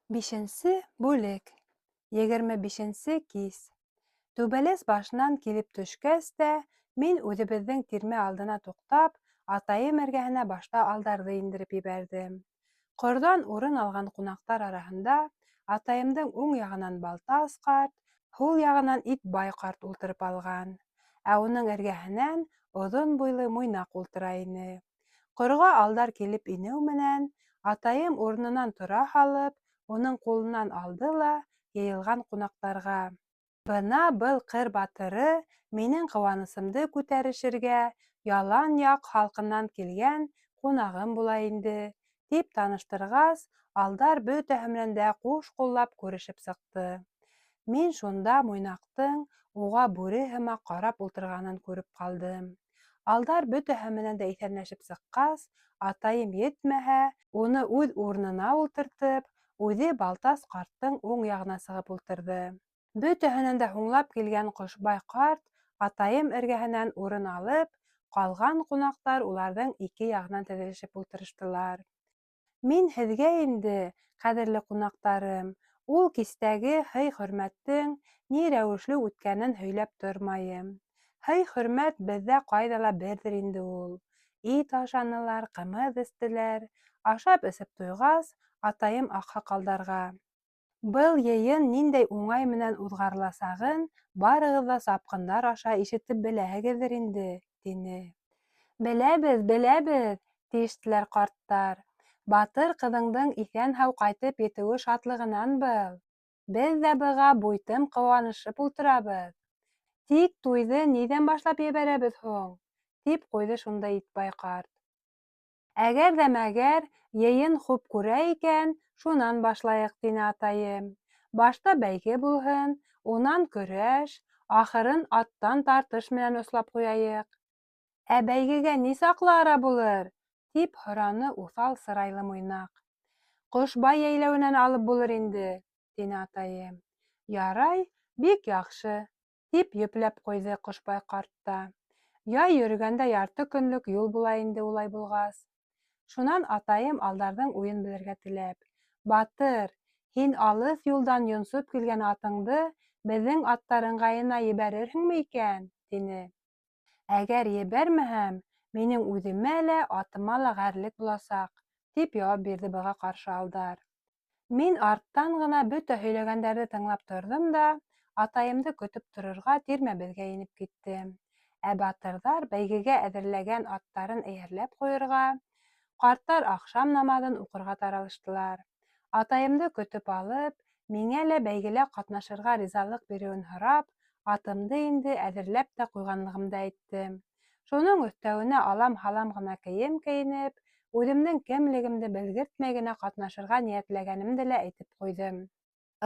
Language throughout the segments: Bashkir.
Бишенсе бүлек. 25-нсе кис. Түбәләс башынан килеп төшкәс тә, мин үҙебеҙҙең тирмә алдына туҡтап, атайым эргәһенә башта Алдарҙы индереп ебәрҙем. Ҡорҙан урын алған ҡунаҡтар араһында атайымдың уң яғынан Балтас ҡарт, һул яғынан Итбай ҡарт ултырып алған. Ә уның эргәһенән оҙон буйлы Муйнаҡ ултыра ине. Ҡорға Алдар килеп инеү менән, атайым урынынан тора һалып, уның ҡулынан алды ла йыйылған ҡунаҡтарға: Бына был ҡыр батыры минең ҡыуанысымды күтәрешергә ялан яҡ халҡынан килгән ҡунағым була инде, тип таныштырғас, Алдар бөтәһе менән дә ҡуш ҡуллап күрешеп сыҡты. Мин шунда Муйнаҡтың уға бүре һымаҡ ҡарап ултырғанын күреп ҡалдым. Алдар бөтәһе менән дә иҫәнләшеп сыҡҡас, атайым етмәһә, уны үҙ урынына ултыртып, үҙе Балтас ҡарттың уң яғына сығып ултырҙы. Бөтәһенән дә һуңлап килгән Ҡошбай ҡарт атайым эргәһенән урын алып, ҡалған ҡунаҡтар уларҙың ике яғынан теҙелешеп ултырыштылар. Мин һеҙгә инде, ҡәҙерле ҡунаҡтарым, ул кистәге һый-хөрмәттең ни рәүешле үткәнен һөйләп тормайым. Һый-хөрмәт беҙҙә ҡайҙа ла берҙер инде ул. Ит ашанылар, ҡымыҙ эстеләр. Ашап-эсеп туйғас, атайым аҡһаҡалдарға: Был йыйын ниндәй уңай менән уҙғарыласағын барығыҙ ҙа сапҡындар аша ишетеп беләһегеҙҙер инде, тине. Беләбеҙ, беләбеҙ, тиештеләр ҡарттар. Батыр ҡыҙыңдың иҫән-һау ҡайтып етеүе шатлығынан был. Беҙ ҙә быға буйтым ҡыуанышып ултырабыҙ. Тик туйҙы ниҙән башлап ебәрәбеҙ һуң? тип ҡуйҙы шунда Итбай ҡарт. Әгәр ҙә мәгәр йыйын хуп күрә икән, шунан башлайыҡ, тине атайым. Башта бәйге булһын, унан көрәш, ахырын аттан тартыш менән ослап ҡуяйыҡ. Ә бәйгегә ни саҡлы ара булыр? тип һораны уҫал сырайлы Муйнаҡ. Ҡошбай йәйләүенән алып булыр инде, тине атайым. Ярай, бик яҡшы, тип йөпләп ҡуйҙы Ҡошбай ҡарт та. Яй йөрөгәндә ярты көнлөк юл була инде улай булғас. Шунан атайым Алдарҙың уйын белергә теләп: Батыр, һин алыҫ юлдан йонсоп килгән атыңды беҙҙең аттар ыңғайына ебәрерһеңме икән? тине. Әгәр ебәрмәһәм, минең үҙемә лә, атыма ла ғәрлек буласаҡ, тип яуап бирҙе быға ҡаршы Алдар. Мин арттан ғына бөтә һөйләгәндәрҙе тыңлап торҙом да, атайымды көтөп торорға тирмәбеҙгә инеп киттем. Ә батырҙар бәйгегә әҙерләгән аттарын эйәрләп ҡуйырға, ҡарттар аҡшам намаҙын уҡырға таралыштылар. Атайымды көтөп алып, миңә лә бәйгелә ҡатнашырға ризалыҡ биреүен һорап, атымды инде әҙерләп тә ҡуйғанлығымды әйттем. Шуның өҫтәүенә алам-һалам ғына кейем кейенеп, үҙемдең кемлегемде белгертмәй генә ҡатнашырға ниәтләгәнемде лә әйтеп ҡуйҙым.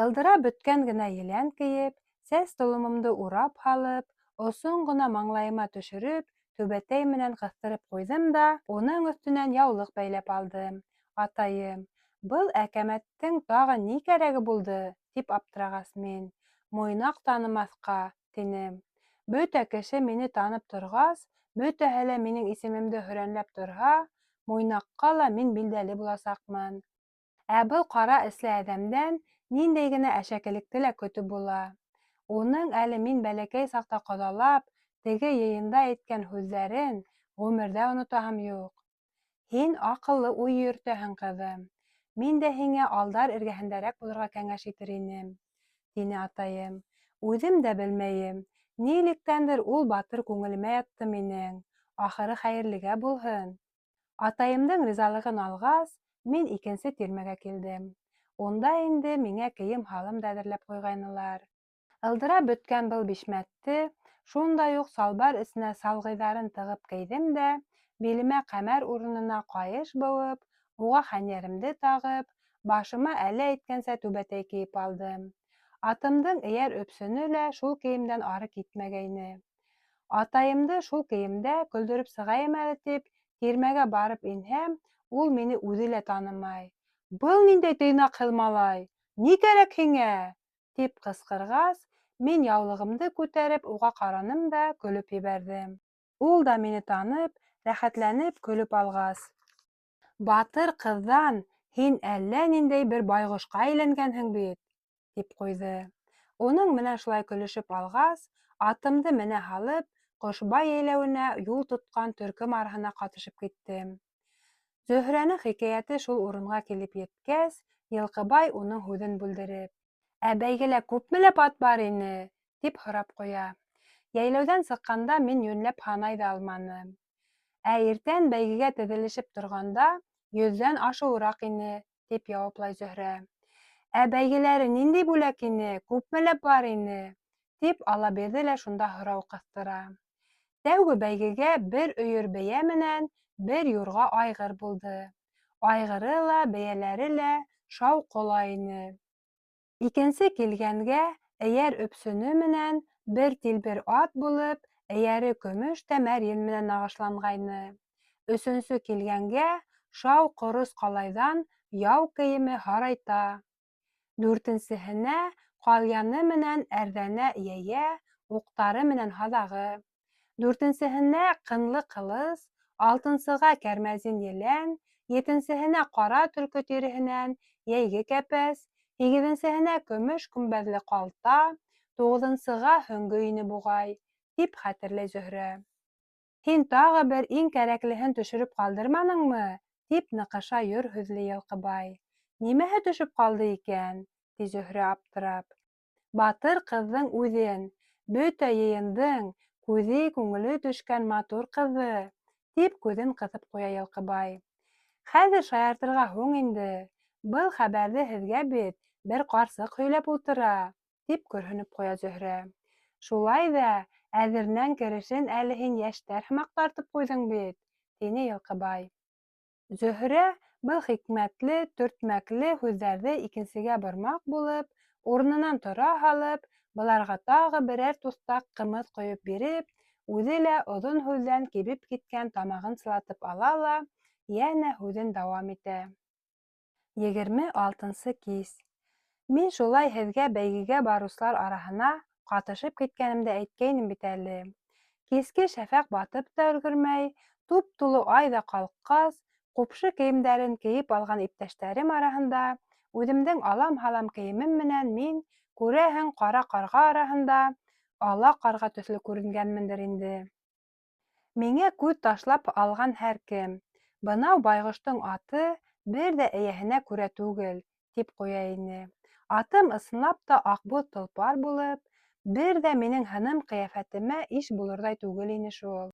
Ылдырап бөткән генә елән кейеп, сәс толомомдо урап һалып, осон ғына маңлайыма төшөрөп, түбәтәй менән ҡыҫтырып ҡуйҙым да, уның өҫтөнән яулыҡ бәйләп алдым. Атайым: Был әкәмәттең тағы ни кәрәге булды? тип аптырағас, мин: Муйнаҡ танымаҫҡа, тинем. Бөтә кеше мине танып торғас, бөтәһе лә минең исемемде һөрәнләп торһа, Муйнаҡҡа ла мин билдәле буласаҡмын. Ә был ҡара эсле әҙәмдән ниндәй генә әшәкелекте лә көтөп була. Уның әле мин бәләкәй саҡта ҡоҙалап, теге йыйында әйткән һүҙҙәрен ғүмерҙә онотаһым юҡ. Һин аҡыллы уй йөрөтәһең, ҡыҙым. Мин дә һиңә Алдар эргәһендәрәк булырға кәңәш итер инем, тине атайым. Үҙем дә белмәйем, нилектәндер ул батыр күңелемә ятты минең. Ахыры хәйерлегә булһын. Атайымдың ризалығын алғас, мин икенсе тирмәгә килдем. Унда инде миңә кейем-һалым да әҙерләп ҡуйғайнылар. Ылдырап бөткән был бишмәтте шундай уҡ салбар эсенә салғыйҙарын тығып кейҙем дә, билемә ҡәмәр урынына ҡайыш быуып, уға хәнйәремде тағып, башыма әле әйткәнсә түбәтәй кейеп алдым. Атымдың эйәр өпсөнө лә шул кейемдән ары китмәгәйне. Атайымды шул кейемдә көлдөрөп сығайым әле тип, тирмәгә барып инһәм, ул мине үҙе лә танымай. Был ниндәй тыйнаҡһыҙ малай? Ни кәрәк һиңә? Тип ҡысҡырғас, мин яулығымды күтәреп уға ҡараным да көлөп ебәрҙем. Ул да мине танып, рәхәтләнеп көлөп алғас. Батыр ҡыҙҙан Һин әллә ниндәй бер байғошҡа әйләнгәнһең бит, тип ҡуйҙы. Уның менән шулай көлөшөп алғас, атымды менә һалып, Ҡошбай йәйләүенә юл тотҡан төркөм араһына ҡатышып киттем. Зөһрәнең хикәйәте шул урынға килеп еткәс, Йылҡыбай уның һүҙен бүлдереп: Ә бәйгелә күпмеләп ат бар ине? тип һорап ҡуя. Йәйләүҙән сыҡҡанда мин йүнләп һанай ҙа алманым. Ә иртән бәйгегә теҙелешеп торғанда йөҙҙән ашыуыраҡ ине, тип яуаплай Зөһрә. Ә бәйгеләре ниндәй бүләк ине, күпмеләп бар ине? тип Аллабирҙе лә шунда һорау ҡыҫтыра. Тәүге бәйгегә бер өйөр бейә менән бер юрға айғыр булды. Айғыры ла, бейәләре лә шау ҡола ине. Икенсе килгәнгә эйәр өпсөнө менән бер тилбер ат булып, эйәре көмөш тәмәрйен менән нағышланғайны. Өсөнсө килгәнгә шау ҡорос ҡалайҙан яу кейеме һарайта. Дүртенсеһенә ҡалъяны менән әрҙәнә йәйә, уҡтары менән һаҙағы. Дүртенсеһенә ҡынлы ҡылыс, алтынсыға кәрмәзин елән, етенсеһенә ҡара төлкө тиреһенән йәйге кәпәс, һигеҙенсеһенә көмөш көмбәҙле ҡалта, туғыҙынсыға һөңгө ине буғай, тип хәтерләй Зөһрә. Һин тағы бер иң кәрәклеһен төшөрөп ҡалдырманыңмы? тип ныҡыша йор һүҙле Йылҡыбай. Нимәһе төшөп ҡалды икән? ти Зөһрә аптырап. Батыр ҡыҙҙың үҙен, бөтә йыйындың күҙе, күңеле төшкән матур ҡыҙҙы, тип күҙен ҡыҫып ҡуя Йылҡыбай. Хәҙер шаяртырға һуң инде, был хәбәрҙе һеҙгә бит бер ҡарсыҡ һөйләп ултыра, тип көрһөнөп ҡуя Зөһрә. Шулай ҙа әҙернәң керешен әле һин йәштәр һымаҡ тартып ҡуйҙың бит, тине Йылҡыбай. Зөһрә был хикмәтле, төртмәкле һүҙҙәрҙе икенсегә бормаҡ булып, урынынан тора һалып, быларға тағы берәр туҫтаҡ ҡымыҙ ҡойоп биреп, үҙе лә оҙон һүҙҙән кибеп киткән тамағын сылатып ала ла, йәнә һүҙен дауам итә. 26-нсы кис. Мин шулай һеҙгә бәйгегә барыусылар араһына ҡатышып киткәнемде әйткәйнем бит әле. Киске шәфәҡ батып та өлгөрмәй, туп-тулы ай ҙа ҡалҡҡас, ҡупшы кейемдәрен кейеп алған иптәштәрем араһында үҙемдең алам-һалам кейемем менән мин, күрәһең, ҡара ҡарға араһында ала ҡарға төҫлө күренгәнмендер инде. Миңә күҙ ташлап алған һәр кем, Бынау байғоштоң аты бер ҙә эйәһенә күрә түгел, тип ҡуя ине. Атым ысынлап та аҡбуҙ толпар булып, бер ҙә минең һыным-ҡиәфәтемә иш булырҙай түгел ине шул.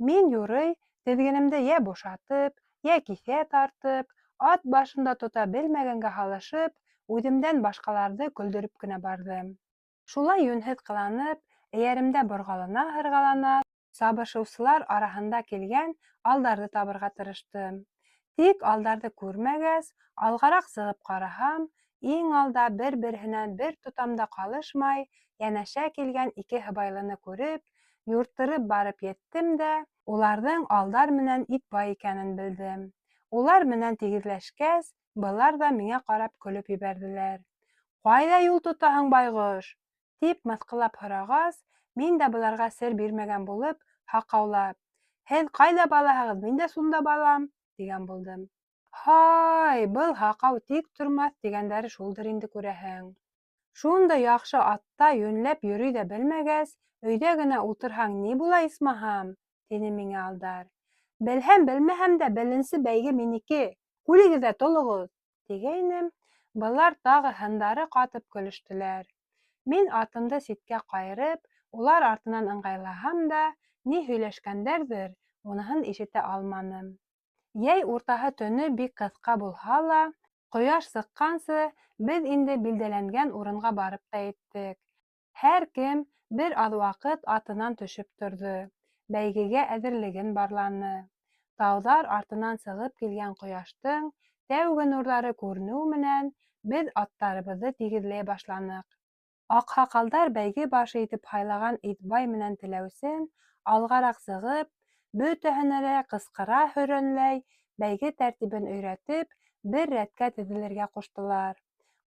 Мин юрый, теҙгенемде йә бушатып, йә киҫә тартып, ат башын да тота белмәгәнгә һалышып, үҙемдән башҡаларҙы көлдөрөп кенә барҙым. Шулай йүнһеҙ ҡыланып, эйәремдә борғалана-һырғалана сабышыусылар араһында килгән Алдарҙы табырға тырыштым. Тик Алдарҙы күрмәгәс, алғараҡ сығып ҡараһам, иң алда бер-береһенән бер тотам да ҡалышмай йәнәшә килгән ике һыбайлыны күреп, юрттырып барып еттем дә, уларҙың Алдар менән Итбай икәнен белдем. Улар менән тигеҙләшкәс, былар ҙа миңә ҡарап көлөп ебәрҙеләр. Ҡайҙа юл тотаһың, байғош? Тип мыҫҡыллап һорағас, мин дә быларға сер бирмәгән булып, һаҡаулап, Һеҙ ҡайҙа балаһығыҙ, мин дә сунда балам, тигән булдым. Һай, был һаҡау тик тормаҫ тигәндәре шулдыр инде, күрәһең. Шундай яҡшы атта йүнләп йөрөй ҙә белмәгәс, өйҙә генә ултырһаң ни була исмаһам, тине миңә Алдар. Белһәм-белмәһәм дә беренсе бәйге минеке, күлегеҙ ҙә толоғоҙ, тигәйнем, былар тағы һындары ҡатып көлөштөләр. Мин атымды ситкә ҡайырып, улар артынан ыңғайлаһам да, ни һөйләшкәндәрҙер, уныһын ишетә алманым. Йәй уртаһы төнө бик ҡыҫҡа булһа ла, ҡояш сыҡҡансы беҙ инде билдәләнгән урынға барып та еттек. Һәр кем бер аҙ ваҡыт атынан төшөп торҙо, бәйгегә әҙерлеген барланы. Тауҙар артынан сығып килгән ҡояштың тәүге нурҙары күренеү менән беҙ аттарыбыҙҙы тигеҙләй башланыҡ. Аҡһаҡалдар бәйге башы итеп һайлаған Итбай менән Теләүсен алғараҡ сығып, бөтәһенә лә ҡысҡыра-һөрәнләй бәйге тәртибен өйрәтеп, бер рәткә теҙелергә ҡуштылар.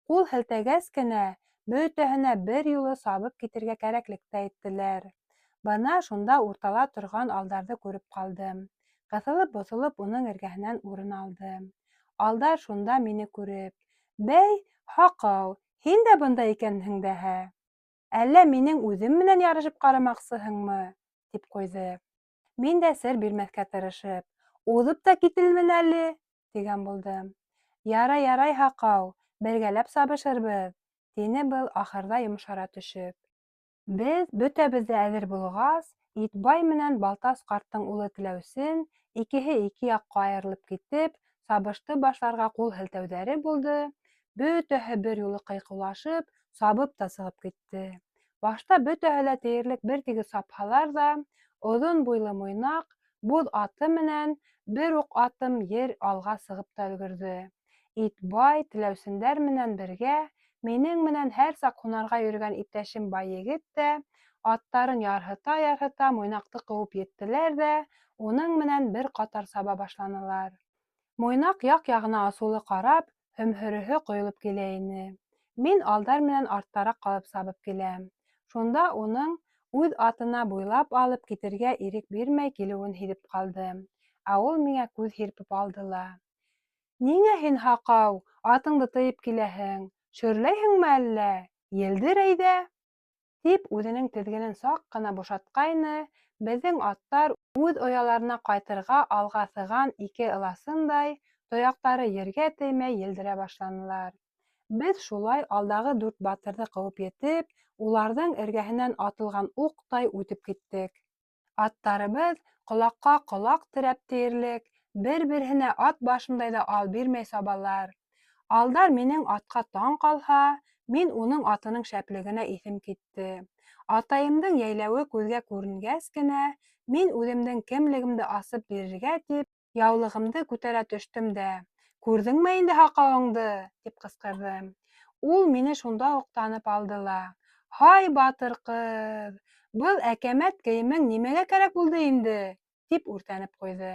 Ҡул һелтәгәс кенә, бөтәһенә бер юлы сабып китергә кәрәклек тә әйттеләр. Бына шунда уртала торған Алдарҙы күреп ҡалдым. Ҡыҫылып-боҫолоп уның эргәһенән урын алдым. Алдар шунда мине күреп: Бәй, һаҡау, һин дә бында икәнһең дәһә! Әллә минең үҙем менән ярышып ҡарамаҡсыһыңмы? тип ҡуйҙы. Мин дә сер бирмәҫкә тырышып, Уҙып та китермен әле, тигән булдым. Ярай, ярай, һаҡау, бергәләп сабышырбыҙ, тине был ахырҙа йомшара төшөп. Беҙ бөтәбеҙ ҙә әҙер булғас, Итбай менән Балтас ҡарттың улы Теләүсен икеһе ике яҡҡа айырылып китеп, сабышты башларға ҡул һелтәүҙәре булды, бөтәһе бер юлы ҡыйҡыулашып, сабып та сығып китте. Башта бөтәһе лә тиерлек бер тигеҙ сапһалар ҙа, оҙон буйлы Муйнаҡ буҙ аты менән бер уҡ атым ер алға сығып та өлгөрҙө. Итбай, Теләүсендәр менән бергә минең менән һәр саҡ һунарға йөрөгән иптәшем Байегет тә аттарын ярһыта-ярһыта Муйнаҡты ҡыуып еттеләр ҙә уның менән бер ҡатар саба башланылар. Муйнаҡ яҡ-яғына асыулы ҡарап, һөмһөрөһө ҡойолоп килә ине. Мин Алдар менән арттараҡ ҡалып сабып киләм. Шунда уның үҙ атына буйлап алып китергә ирек бирмәй килеүен һиҙеп ҡалдым. Ә ул миңә күҙ һирпеп алды ла. Ниңә һин, һаҡау, атыңды тыйып киләһең? Шөрләйһеңме әллә? Елдер әйҙә! Тип үҙенең теҙгенен саҡ ҡына бушатҡайны, беҙҙең аттар үҙ ояларына ҡайтырға алға сыған ике ыласындай, тояҡтары ергә теймәй елдерә башланылар. Беҙ шулай алдағы дүрт батырҙы ҡыуып етеп, уларҙың эргәһенән атылған уҡтай үтеп киттек. Аттарыбыҙ ҡолаҡҡа ҡолаҡ терәп тиерлек, бер-береһенә ат башындай ҙа ал бирмәй сабалар. Алдар минең атҡа таң ҡалһа, мин уның атының шәплегенә иҫем китте. Атайымдың йәйләүе күҙгә күренгәс кенә, мин үҙемдең кемлегемде асып бирергә тип, яулығымды күтәрә төштөм дә, Күрҙеңме инде һаҡауыңды? тип ҡысҡырҙым. Ул мине шунда уҡ танып алды ла, Һай, батыр ҡыҙ, был әкәмәт кейемең нимәгә кәрәк булды инде? тип үртәнеп ҡуйҙы.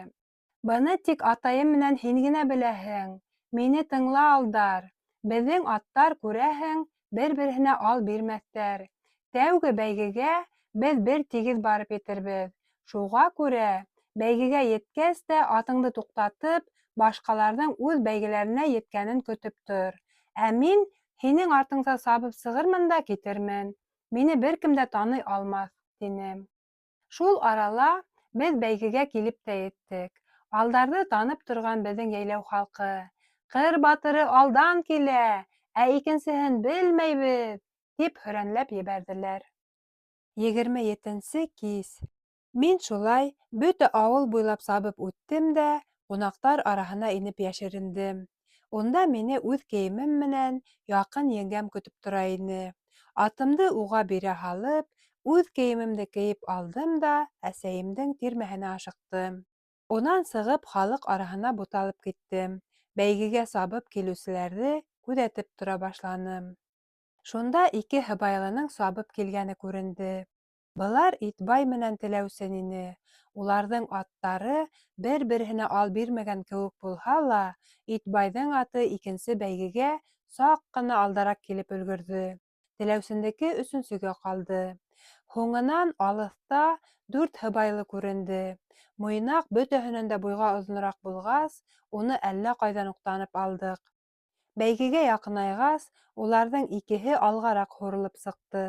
Быны тик атайым менән һин генә беләһең. Мине тыңла, Алдар. Беҙҙең аттар, күрәһең, бер-береһенә ал бирмәҫтәр. Тәүге бәйгегә беҙ бер тигеҙ барып етербеҙ. Шуға күрә, бәйгегә еткәс тә атыңды туҡтатып, башҡаларҙың үҙ бәйгеләренә еткәнен көтөп тор. Ә мин һинең артыңса сабып сығырмын да китермен. Мине бер кем дә таный алмаҫ, тине. Шул арала беҙ бәйгегә килеп тә еттек. Алдарҙы танып торған беҙҙең йәйләү халҡы: Ҡыр батыры алдан килә, ә икенсеһен белмәйбеҙ! тип һөрәнләп ебәрҙеләр. 27-нсе кис. Мин шулай бөтә ауыл буйлап сабып үттем дә ҡунаҡтар араһына инеп йәшерендем. Унда мине үҙ кейемем менән яҡын еңгәм көтөп тора ине. Атымды уға бирә һалып, үҙ кейемемде кейеп алдым да әсәйемдең тирмәһенә ашыҡтым. Унан сығып халыҡ араһына буталып киттем, бәйгегә сабып килеүселәрҙе күҙәтеп тора башланым. Шунда ике һыбайлының сабып килгәне күренде. Былар Итбай менән Теләүсен ине. Уларҙың аттары бер-береһенә ал бирмәгән кеүек булһа ла, Итбайҙың аты икенсе бәйгегә саҡ ҡына алдараҡ килеп өлгөрҙө. Теләүсендеке өсөнсөгә ҡалды. Һуңынан алыҫта дүрт һыбайлы күренде. Муйнаҡ бөтәһенән дә буйға оҙонораҡ булғас, уны әллә ҡайҙан уҡ танып алдыҡ. Бәйгегә яҡынайғас, уларҙың икеһе алғараҡ һурылып сыҡты.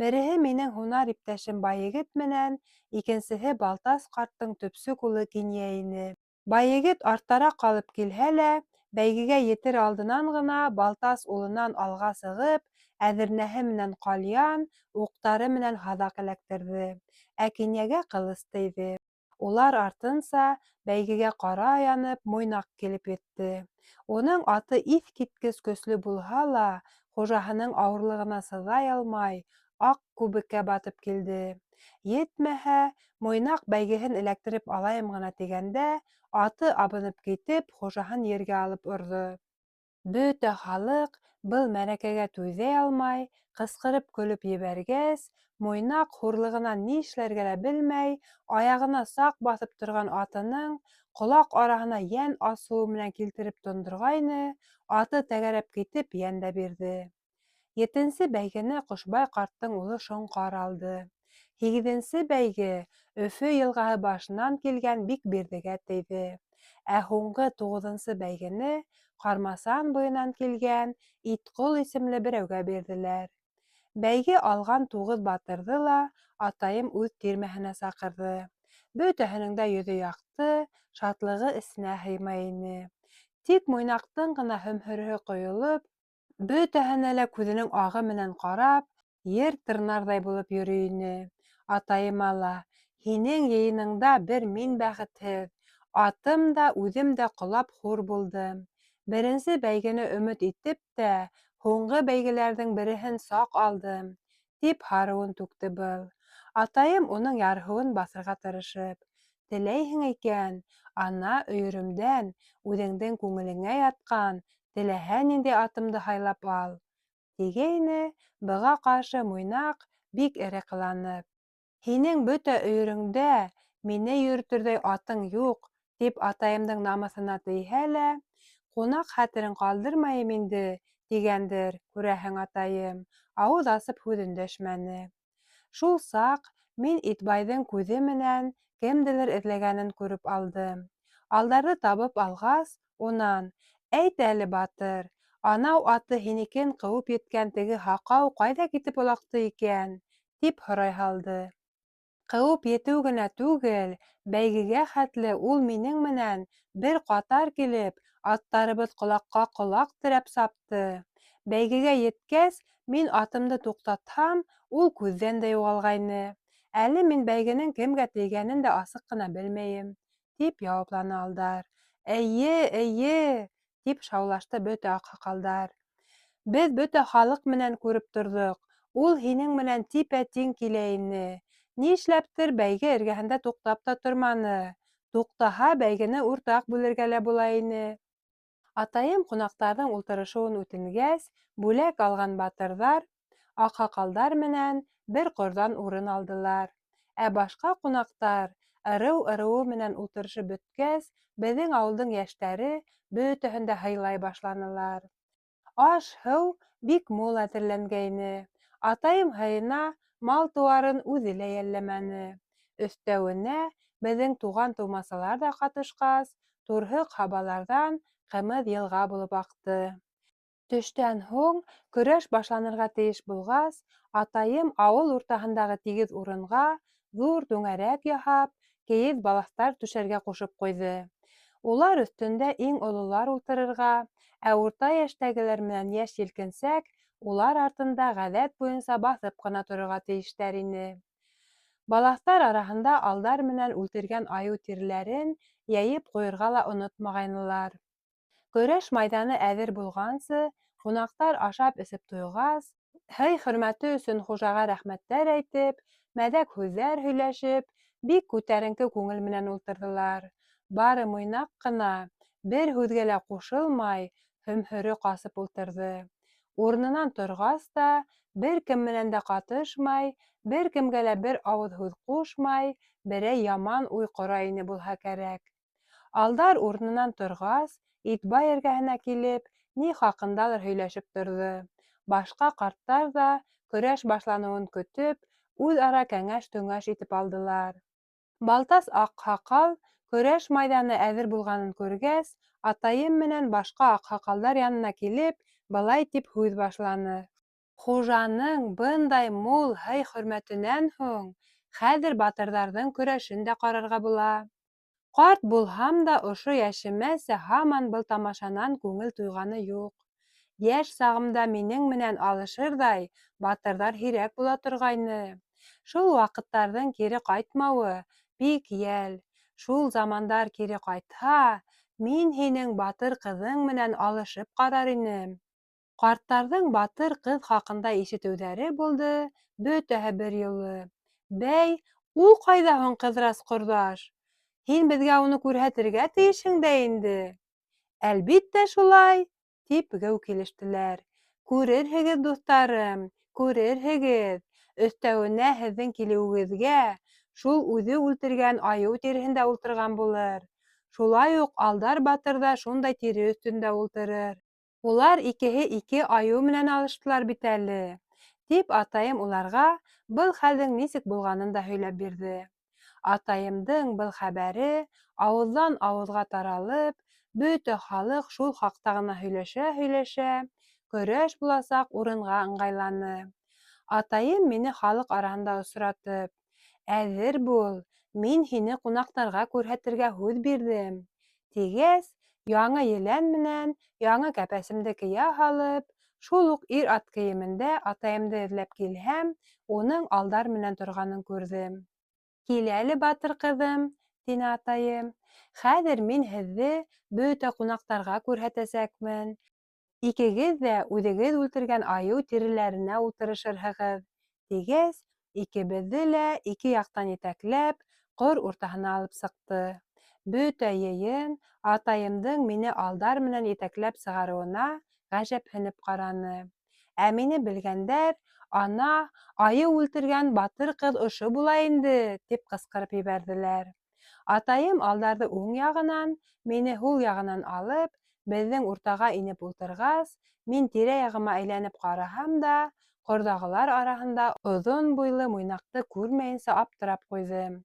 Береһе минең һунар иптәшем Байегет менән икенсеһе Балтас ҡарттың төпсөк улы Кинйә ине. Байегет арттараҡ ҡалып килһә лә, бәйгегә етер алдынан ғына Балтас улынан алға сығып, әҙернәһе менән ҡальян, уҡтары менән һаҙаҡ эләктерҙе, ә Кинйәгә ҡылыс тейҙе. Улар артынса бәйгегә ҡара янып Муйнаҡ килеп етте. Уның аты иҫ киткес көслө булһа ла, хужаһының ауырлығына сыҙай алмай, аҡ күбеккә батып килде. Етмәһә, Муйнаҡ бәйгеһен эләктереп алайым ғына тигәндә, аты абынып китеп, хужаһын ергә алып орҙо. Бөтә халыҡ был мәрәкәгә түҙә алмай, ҡысҡырып көлөп ебәргәс, Муйнаҡ хурлығынан ни эшләргә лә белмәй, аяғына саҡ баҫып торған атының ҡолаҡ араһына йән асыуы менән килтереп тондорғайны, аты тәгәрәп китеп йән дә бирҙе. Етенсе бәйгене Ҡошбай ҡарттың улы Шоңҡар алды. Һигеҙенсе бәйге Өфө йылғаһы башынан килгән Бикбирҙегә тейҙе. Ә һуңғы туғыҙынсы бәйгене Ҡармасан буйынан килгән Итҡол исемле берәүгә бирҙеләр. Бәйге алған туғыҙ батырҙы ла атайым үҙ тирмәһенә саҡырҙы. Бөтәһенең дә йөҙө яҡты, шатлығы эсенә һыймай ине. Тик Муйнаҡтың ғына һөмһөрөһө ҡойолоп, бөтәһенә лә күҙенең ағы менән ҡарап, ер тырнарҙай булып йөрөй ине. Атайыма ла, Һинең йыйыныңда бер мин бәхетһеҙ, атым да, үҙем дә ҡолап хур булдым. Беренсе бәйгене өмөт итеп тә, һуңғы бәйгеләрҙең береһен саҡ алдым, тип һарыуын түкте был. Атайым уның ярһыуын баҫырға тырышып, Теләйһең икән, ана өйөрөмдән үҙеңдең күңелеңә ятҡан теләһә ниндәй атымды һайлап ал, тигәйне, быға ҡаршы Муйнаҡ бик эре ҡыланып, Һинең бөтә өйөрөңдә мине йөрөтөрҙәй атың юҡ, тип атайымдың намыҫына тейһә лә, ҡунаҡ хәтерен ҡалдырмайым инде, тигәндер, күрәһең, атайым, ауыҙ асып һүҙ өндәшмәне. Шул саҡ мин Итбайҙың күҙе менән кемделер эҙләгәнен күреп алдым. Алдарҙы табып алғас, унан, Әйт әле, батыр, анау аты һинекен ҡыуып еткән теге һаҡау ҡайҙа китеп олаҡты икән? тип һорай һалды. Ҡыуып етеү генә түгел, бәйгегә хәтле ул минең менән бер ҡатар килеп, аттарыбыҙ ҡолаҡҡа ҡолаҡ терәп сапты. Бәйгегә еткәс, мин атымды туҡтатһам, ул күҙҙән дә юғалғайны. Әле мин бәйгенең кемгә тейгәнен дә асыҡ ҡына белмәйем, тип яуапланы Алдар. Эйе, эйе! тип шаулашты бөтә аҡһаҡалдар. Беҙ бөтә халыҡ менән күреп торҙоҡ, ул һинең менән типә-тиң килә ине. Нишләптер бәйге эргәһендә туҡтап та торманы. Туҡтаһа, бәйгене уртаҡ бүлергә лә була ине. Атайым ҡунаҡтарҙың ултырышыуын үтенгәс, бүләк алған батырҙар аҡһаҡалдар менән бер ҡорҙан урын алдылар. Ә башҡа ҡунаҡтар ырыу-ырыуы менән ултырышып бөткәс, беҙҙең ауылдың йәштәре бөтәһен дә һыйлай башланылар. Аш-һыу бик мул әҙерләнгәйне. Атайым һыйына мал-тыуарын үҙе лә йәлләмәне. Өҫтәүенә, беҙҙең туған-тыумасалар ҙа ҡатышҡас, турһыҡ һабаларҙан ҡымыҙ йылға булып аҡты. Төштән һуң, көрәш башланырға тейеш булғас, атайым ауыл уртаһындағы тигеҙ урынға ҙур түңәрәк яһап, кейеҙ балаҫтар түшәргә ҡушып ҡуйҙы. Улар өҫтөндә иң ололар ултырырға, ә урта йәштәгеләр менән йәш-елкенсәк улар артында ғәҙәт буйынса баҫып ҡына торорға тейештәр ине. Балаҫтар араһында Алдар менән үлтергән айыу тиреләрен йәйеп ҡуйырға ла онотмағайнылар. Көрәш майҙаны әҙер булғансы, ҡунаҡтар ашап-эсеп туйғас, һый-хөрмәте өсөн хужаға рәхмәттәр әйтеп, мәҙәк һүҙҙәр һөйләшеп, бик күтәренке күңел менән ултырҙылар. Бары Муйнаҡ ҡына, бер һүҙгә лә ҡушылмай, һөмһөрө ҡасып ултырҙы. Урынынан торғас та, бер кем менән дә ҡатышмай, бер кемгә лә бер ауыҙ һүҙ ҡушмай, берәй яман уй ҡора ине булһа кәрәк. Алдар урынынан торғас, Итбай эргәһенә килеп, ни хаҡындалыр һөйләшеп торҙо. Башҡа ҡарттар ҙа, көрәш башланыуын көтөп, үҙ-ара кәңәш-төңәш итеп алдылар. Балтас аҡһаҡал, көрәш майҙаны әҙер булғанын күргәс, атайым менән башҡа аҡһаҡалдар янына килеп, былай тип һүҙ башланы. Хужаның бындай мул һый-хөрмәтенән һуң хәҙер батырҙарҙың көрәшен дә ҡарарға була. Ҡарт булһам да, ошо йәшемәсә һаман был тамашанан күңел туйғаны юҡ. Йәш сағымда минең менән алышырҙай батырҙар һирәк була торғайны. Шул ваҡыттарҙың кире ҡайтмауы бик йәл. Шул замандар кире ҡайтһа, мин һинең батыр ҡыҙың менән алышып ҡарар инем. Ҡарттарҙың батыр ҡыҙ хаҡында ишетеүҙәре булды, бөтәһе бер юлы: Бәй, ул ҡайҙа һуң, Ҡыҙырас ҡорҙаш? Һин беҙгә уны күрһәтергә тейешһең дә инде. Әлбиттә шулай, тип геү килештеләр. Күрерһегеҙ, дуҫтарым, күрерһегеҙ. Өҫтәүенә һеҙҙең килеүегеҙгә шул үҙе үлтергән айыу тиреһендә ултырған булыр. Шулай уҡ Алдар батыр ҙа шундай тире өҫтөндә ултырыр. Улар икеһе ике айыу менән алыштылар бит әле, тип атайым уларға был хәлдең нисек булғанын да һөйләп бирҙе. Атайымдың был хәбәре ауыҙҙан ауыҙға таралып, бөтә халыҡ шул хаҡта ғына һөйләшә-һөйләшә, көрәш буласаҡ урынға ыңғайланы. Атайым мине халыҡ араһында осратып: "Әҙер бул, мин һине ҡунаҡтарға күрһәтергә һүҙ бирҙем", тигәс, яңы елән менән яңы кәпәсемде кейә һалып, шул уҡ ир-ат кейемендә атайымды эҙләп килһәм, уның Алдар менән торғанын күрҙем. "Кил әле, батыр ҡыҙым", тине атайым. "Хәҙер мин һеҙҙе бөтә ҡунаҡтарға күрһәтәсәкмен. Икегеҙ ҙә үҙегеҙ үлтергән айыу тиреләренә ултырышырһығыҙ, тигәс, икебеҙҙе лә ике яҡтан етәкләп, ҡор уртаһына алып сыҡты. Бөтә йыйын атайымдың мине Алдар менән етәкләп сығарыуына ғәжәпһенеп ҡараны. Ә мине белгәндәр, Ана, айыу үлтергән батыр ҡыҙ ошо була инде, тип ҡысҡырып ебәрҙеләр. Атайым Алдарҙы уң яғынан, мине һул яғынан алып, беҙҙең уртаға инеп ултырғас, мин тирә-яғыма әйләнеп ҡараһам да, ҡорҙағылар араһында оҙон буйлы Муйнаҡты күрмәйенсә аптырап ҡуйҙым.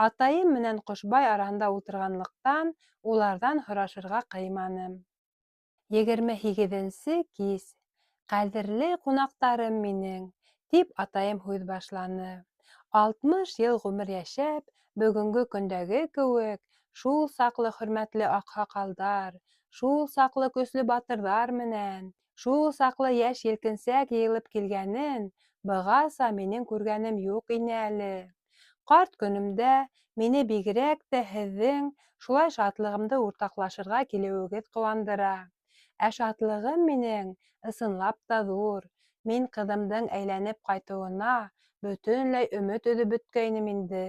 Атайым менән Ҡошбай араһында ултырғанлыҡтан, уларҙан һорашырға ҡыйманым. 28-нсе кис. Ҡәҙерле ҡунаҡтарым минең, тип атайым һүҙ башланы. 60 йыл ғүмер йәшәп, бөгөнгө көндәге кеүек, шул саҡлы хөрмәтле аҡһаҡалдар, шул саҡлы көслө батырҙар менән, шул саҡлы йәш елкенсәк йыйылып килгәнен бығаса минең күргәнем юҡ ине әле. Ҡарт көнөмдә мине бигерәк тә һеҙҙең шулай шатлығымды уртаҡлашырға килеүегеҙ ҡыуандыра. Ә шатлығым минең ысынлап та ҙур. Мин ҡыҙымдың әйләнеп ҡайтыуына бөтөнләй өмөт өҙөп бөткәйнем инде.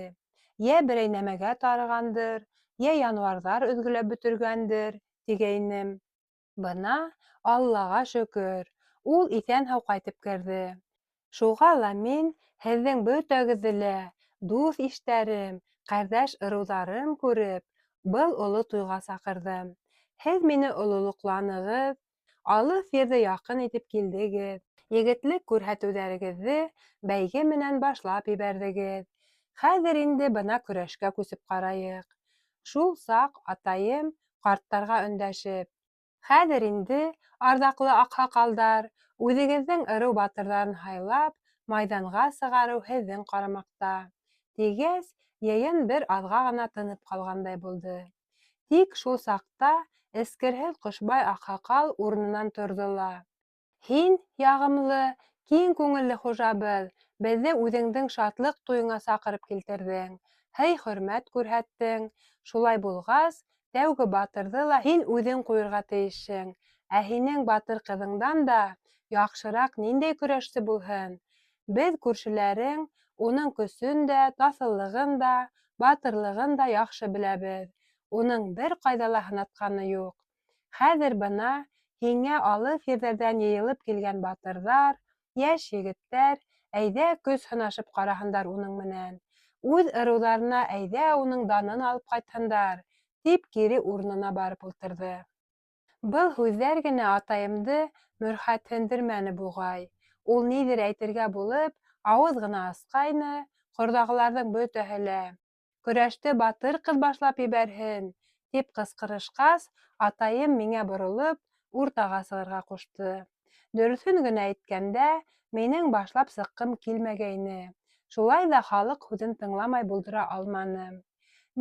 Йә берәй нәмәгә тарығандыр, йә януарҙар өҙгөләп бөтөргәндер, тигәйнем. Бына, Аллаға шөкөр, ул иҫән-һау ҡайтып керҙе. Шуға ла мин һеҙҙең бөтәгеҙҙе лә, дуҫ-иштәрем, ҡәрҙәш-ырыуҙарым күреп, был оло туйға саҡырҙым. Һеҙ мине ололоҡланығыҙ, алыҫ ерҙе яҡын итеп килдегеҙ, егетлек күрһәтеүҙәрегеҙҙе бәйге менән башлап ебәрҙегеҙ. Хәҙер инде бына көрәшкә күсеп ҡарайыҡ. Шул саҡ атайым ҡарттарға өндәшеп: Хәҙер инде, арҙаҡлы аҡһаҡалдар, үҙегеҙҙең ырыу батырҙарын һайлап, майҙанға сығарыу һеҙҙең ҡарамаҡта, тигәс, йыйын бер аҙға ғына тынып ҡалғандай булды. Тик шул саҡта эскерһеҙ Ҡошбай аҡһаҡал урынынан торҙо ла: Һин, яғымлы, киң күңелле хужабыҙ, беҙҙе үҙеңдең шатлыҡ туйыңа саҡырып килтерҙең, һый-хөрмәт күрһәттең. Шулай булғас, тәүге батырҙы ла һин үҙең ҡуйырға тейешһең. Ә һинең батыр ҡыҙыңдан да яҡшыраҡ ниндәй көрәшсе булһын? Беҙ, күршеләрең, уның көсөн дә, таҫыллығын да, батырлығын да яҡшы беләбеҙ. Уның бер ҡайҙа ла һынатҡаны юҡ. Хәҙер бына һиңә алыҫ ерҙәрҙән йыйылып килгән батырҙар, йәш егеттәр, әйҙә көс һынашып ҡараһындар уның менән. Үҙ ырыуҙарына әйҙә уның данын алып ҡайтһындар, тип кире урынына барып ултырҙы. Был һүҙҙәр генә атайымды мөрхәтһендермәне буғай. Ул ниҙер әйтергә булып, ауыҙ ғына асҡайны, ҡорҙағыларҙың бөтәһе лә: Көрәште батыр ҡыҙ башлап ебәрһен! тип ҡысҡырышҡас, атайым миңә боролоп, уртаға сығырға ҡушты. Дөрөҫөн генә әйткәндә, минең башлап сыҡҡым килмәгәйне. Шулай ҙа халыҡ һүҙен тыңламай булдыра алманым.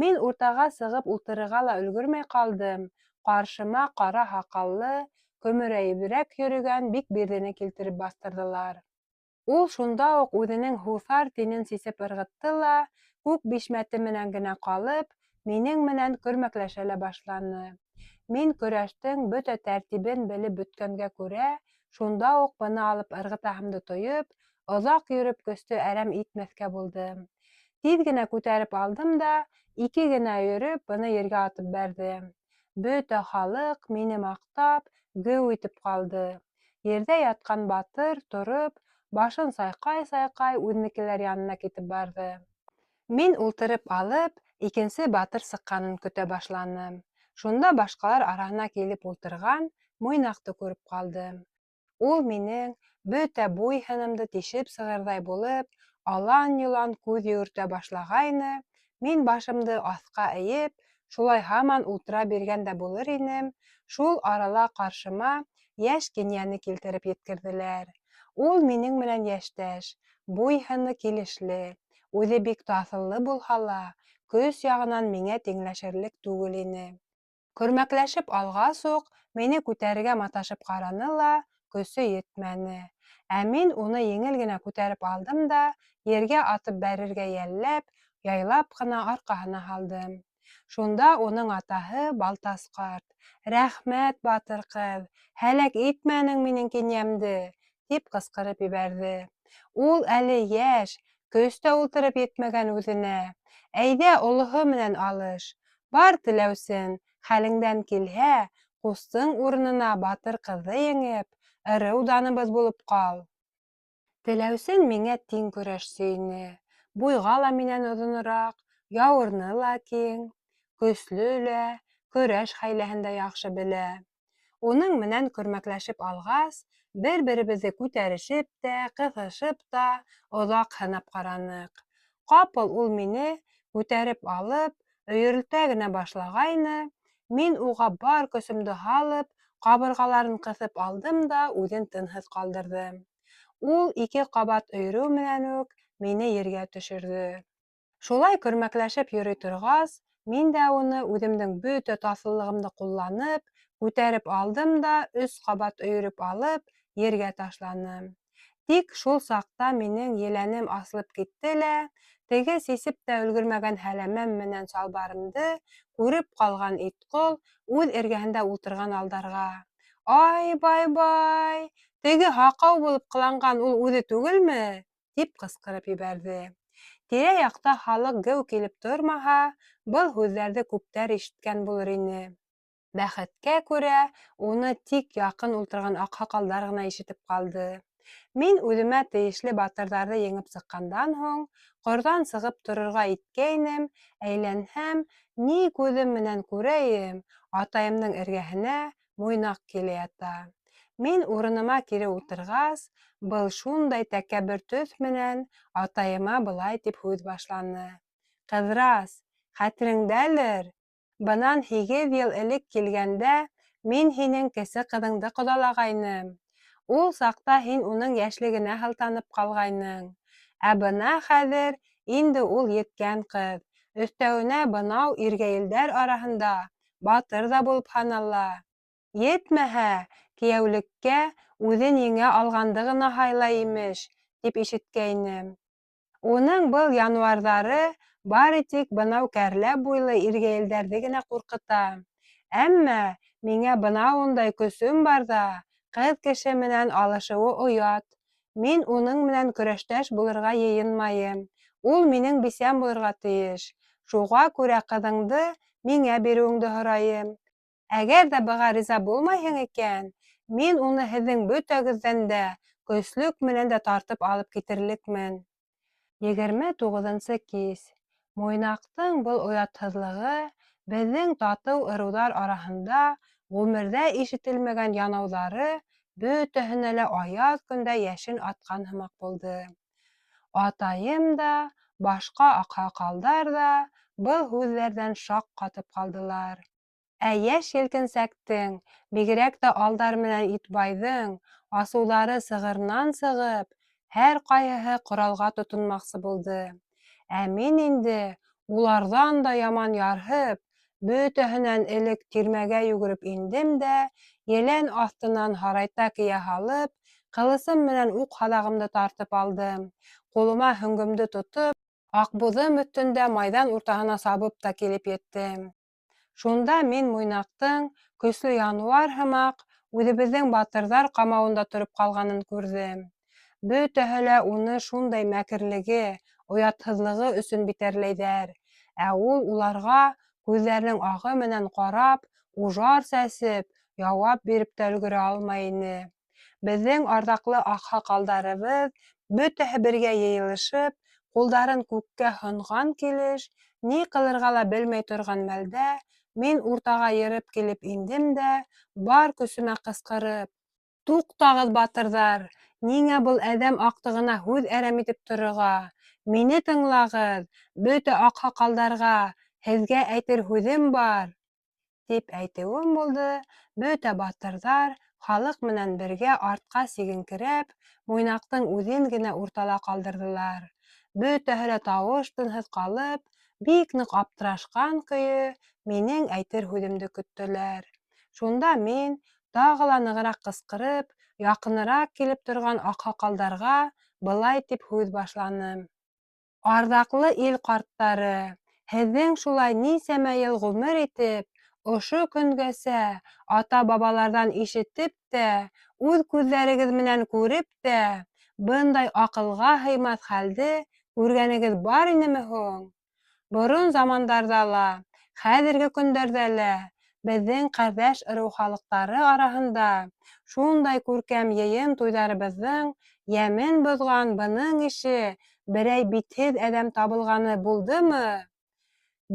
Мин уртаға сығып ултырырға ла өлгөрмәй ҡалдым, ҡаршыма ҡара һаҡаллы, көмөрәйеберәк йөрөгән Бикбирҙене килтереп баҫтырҙылар. Ул шунда уҡ үҙенең һуҫар тинен сисеп ырғытты ла, күк бишмәте менән генә ҡалып, минең менән көрмәкләшә лә башланы. Мин көрәштең бөтә тәртибен белеп бөткәнгә күрә, шунда уҡ быны алып ырғытаһымды тойоп, оҙаҡ йөрөп көстө әрәм итмәҫкә булдым. Тиҙ генә күтәреп алдым да, ике генә йөрөп, быны ергә атып бәрҙем. Бөтә халыҡ мине маҡтап, геү итеп ҡалды. Ерҙә ятҡан батыр, тороп, башын сайҡай-сайҡай үҙенекеләр янына китеп барҙы. Мин ултырып алып, икенсе батыр сыҡҡанын көтә башланым. Шунда башҡалар араһына килеп ултырған Муйнаҡты күреп ҡалдым. Ул минең бөтә буй-һынымды тишеп сығырҙай булып, алан-йолан күҙ йүгертә башлағайны, Мин башымды аҫҡа эйеп, шулай һаман ултыра биргән дә булыр инем, шул арала ҡаршыма йәш кинйәне килтереп еткерҙеләр. Ул минең менән йәштәш, буй-һыны килешле, үҙе бик таҫыллы булһа ла, көс яғынан миңә тиңләшерлек түгел ине. Көрмәкләшеп алғас уҡ мине күтәрергә маташып ҡараны ла, көсө етмәне. Ә мин уны еңел генә күтәреп алдым да, ергә атып бәрергә йәлләп, яйлап ҡына арҡаһына һалдым. Шунда уның атаһы Балтас ҡарт: Рәхмәт, батыр ҡыҙ, һәләк итмәнең минең кинйәмде, тип ҡысҡырып ебәрҙе. Ул әле йәш, көс тә ултырып етмәгән үҙенә. Әйҙә, олоһо менән алыш. Бар, Теләүсен, хәлеңдән килһә, ҡустың урынына батыр ҡыҙҙы еңеп, ырыу даныбыҙ булып ҡал. Теләүсен миңә тиң көрәшсе ине. Буйға ла минән оҙонораҡ, яурыны ла киң, көслө лә, көрәш хәйләһен дә яҡшы белә. Уның менән көрмәкләшеп алғас, бер-беребеҙҙе күтәрешеп тә, ҡыҫышып та оҙаҡ һынап ҡараныҡ. Ҡапыл ул мине, күтәреп алып, өйөрөлтә генә башлағайны, мин уға бар көсөмдө һалып, ҡабырғаларын ҡыҫып алдым да үҙен тынһыҙ ҡалдырҙым. Ул ике ҡабат өйөрөү менән үк мине ергә төшөрҙө. Шулай көрмәкләшеп йөрөй торғас, мин дә уны үҙемдең бөтә таҫыллығымды ҡулланып, күтәреп алдым да өс ҡабат өйөрөп алып, ергә ташланым. Тик шул саҡта минең еләнем асылып китте лә, теге сисеп тә өлгөрмәгән һәләмәм менән салбарымды күреп ҡалған Итҡол үҙ эргәһендә ултырған Алдарға: Ай-бай-бай, теге һаҡау булып ҡыланған ул үҙе түгелме? тип ҡысҡырып ебәрҙе. Тирә-яҡта халыҡ геү килеп тормаһа, был һүҙҙәрҙе күптәр ишеткән булыр ине. Бәхеткә күрә, уны тик яҡын ултырған аҡһаҡалдар ғына ишетеп ҡалды. Мин үҙемә тейешле батырҙарҙы еңеп сыҡҡандан һуң, ҡорҙан сығып торорға иткәйнем, әйләнһәм, ни күҙем менән күрәйем, атайымдың эргәһенә Муйнаҡ килә ята. Мин урыныма кире ултырғас, был шундай тәкәббер төҫ менән атайыма былай тип һүҙ башланы: Ҡыҙырас, хәтереңдәлер, бынан һигеҙ йыл элек килгәндә мин һинең кесе ҡыҙыңды ҡоҙалағайным. Ул саҡта һин уның йәшлегенә һылтанып ҡалғайның. Ә бына хәҙер инде ул еткән ҡыҙ, өҫтәүенә бынау иргәйелдәр араһында батыр ҙа булып һанала. Етмәһә, кейәүлеккә үҙен еңә алғанды ғына һайлай, имеш, тип ишеткәйнем. Уның был януарҙары бары тик бынау кәрлә буйлы иргәйелдәрҙе генә ҡурҡыта. Әммә миңә бынауындай көсөм барҙа ҡыҙ кеше менән алышыуы оят. Мин уның менән көрәштәш булырға йыйынмайым. Ул минең бисәм булырға тейеш. Шуға күрә ҡыҙыңды миңә биреүеңде һорайым. Әгәр ҙә быға риза булмайһың икән, мин уны һеҙҙең бөтәгеҙҙән дә көслөк менән дә тартып алып китерлекмен. 29-нсы кис. Муйнаҡтың был оятһыҙлығы беҙҙең татыу ырыуҙар араһында ғүмерҙә ишетелмәгән янауҙары бөтәһенә лә аяҙ көндә йәшен атҡан һымаҡ булды. Атайым да, башҡа аҡһаҡалдар ҙа был һүҙҙәрҙән шаҡ ҡатып ҡалдылар. Ә йәш елкенсәктең, бигерәк тә Алдар менән Итбайҙың, асыуҙары сығырынан сығып, һәр ҡайһыһы ҡоралға тотонмаҡсы булды. Ә мин инде, уларҙан да яман ярһып, бөтәһенән элек тирмәгә йүгереп индем дә, елән аҫтынан һарайта кейә һалып, ҡылысым менән уҡ һаҙағымды тартып алдым, ҡулыма һөңгөмдө тотоп, аҡбуҙым өҫтөндә майҙан уртаһына сабып та килеп еттем. Шунда мин Муйнаҡтың, көслө януар һымаҡ, үҙебеҙҙең батырҙар ҡамауында тороп ҡалғанын күрҙем. Бөтәһе лә уны шундай мәкерлеге, оятһыҙлығы өсөн битәрләйҙәр, ә ул уларға күҙҙәренең ағы менән ҡарап, ужар сәсеп, яуап биреп тә өлгөрә алмай ине. Беҙҙең арҙаҡлы аҡһаҡалдарыбыҙ бөтәһе бергә йыйылышып, ҡулдарын күккә һонған килеш, ни ҡылырға ла белмәй торған мәлдә, мин уртаға йырып килеп индем дә, бар көсөмә ҡысҡырып: Туҡтағыҙ, батырҙар! Ниңә был әҙәм аҡтығына һүҙ әрәм итеп торорға? Мине тыңлағыҙ, бөтә аҡһаҡалдарға, һеҙгә әйтер һүҙем бар! Тип әйтеүем булды, бөтә батырҙар халыҡ менән бергә артҡа сигенкерәп, Муйнаҡтың үҙен генә уртала ҡалдырҙылар. Бөтәһе лә тауыш-тынһыҙ ҡалып, бик ныҡ аптырашҡан көйө минең әйтер һүҙемде көттөләр. Шунда мин, тағы ла нығыраҡ ҡысҡырып, яҡыныраҡ килеп торған аҡһаҡалдарға былай тип һүҙ башланым. Арҙаҡлы ил ҡарттары, һеҙҙең шулай нисәмә йыл ғүмер итеп, ошо көнгәсә ата-бабаларҙан ишетеп тә, үҙ күҙҙәрегеҙ менән күреп тә, бындай аҡылға һыймаҫ хәлде күргәнегеҙ бар инеме һуң? Борон замандарҙа ла, хәҙерге көндәрҙә лә беҙҙең ҡәрҙәш ырыу халыҡтары араһында шундай күркәм йыйын-туйҙарыбыҙҙың йәмен боҙған бының ише берәй битһеҙ әҙәм табылғаны булдымы?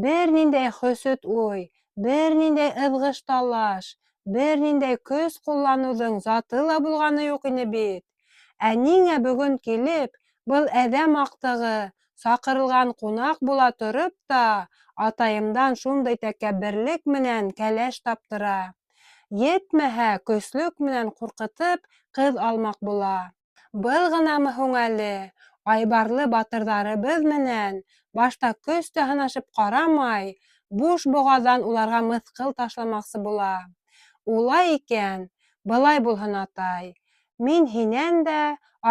Бер ниндәй хөсөт уй, бер ниндәй ыҙғыш-талаш, бер ниндәй көс ҡулланыуҙың заты ла булғаны юҡ ине бит. Ә ниңә бөгөн килеп, был әҙәм аҡтығы, саҡырылған ҡунаҡ була тороп та, атайымдан шундай тәкәбберлек менән кәләш таптыра? Етмәһә, көслөк менән ҡурҡытып, ҡыҙ алмаҡ була. Был ғынамы һуң әле, айбарлы батырҙарыбыҙ менән башта көс тә һынашып ҡарамай, буш боғаҙҙан уларға мыҫҡыл ташламаҡсы була. Улай икән, былай булһын, атай, мин һинән дә,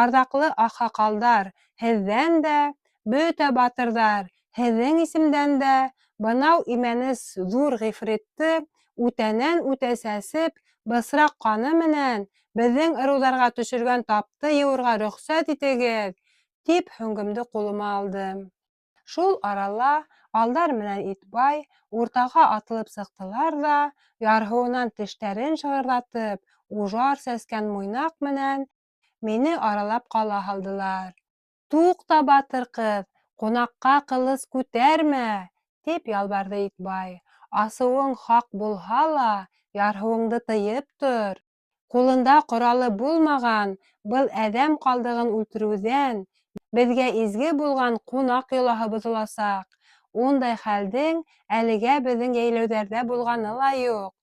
арҙаҡлы аҡһаҡалдар, һеҙҙән дә, бөтә батырҙар, һеҙҙең исемдән дә бынау имәнес ҙур ғифритты үтәнән-үтә сәсеп, бысраҡ ҡаны менән беҙҙең ырыуҙарға төшөргән тапты йыуырға рөхсәт итегеҙ, тип һөңгөмдө ҡулыма алдым. Шул арала Алдар менән Итбай уртаға атылып сыҡтылар ҙа, ярһыуынан тештәрен шығырҙатып, ужар сәскән Муйнаҡ менән мине аралап ҡала һалдылар. Туҡта, батыр ҡыҙ, ҡунаҡҡа ҡылыс күтәрмә, тип ялбарҙы Итбай. Асыуың хаҡ булһа ла, ярһыуыңды тыйып тор. Ҡулында ҡоралы булмаған был әҙәм ҡалдығын үлтереүҙән беҙгә изге булған ҡунаҡ йолаһы боҙоласаҡ. Ундай хәлдең әлегә беҙҙең йәйләүҙәрҙә булғаны ла юҡ.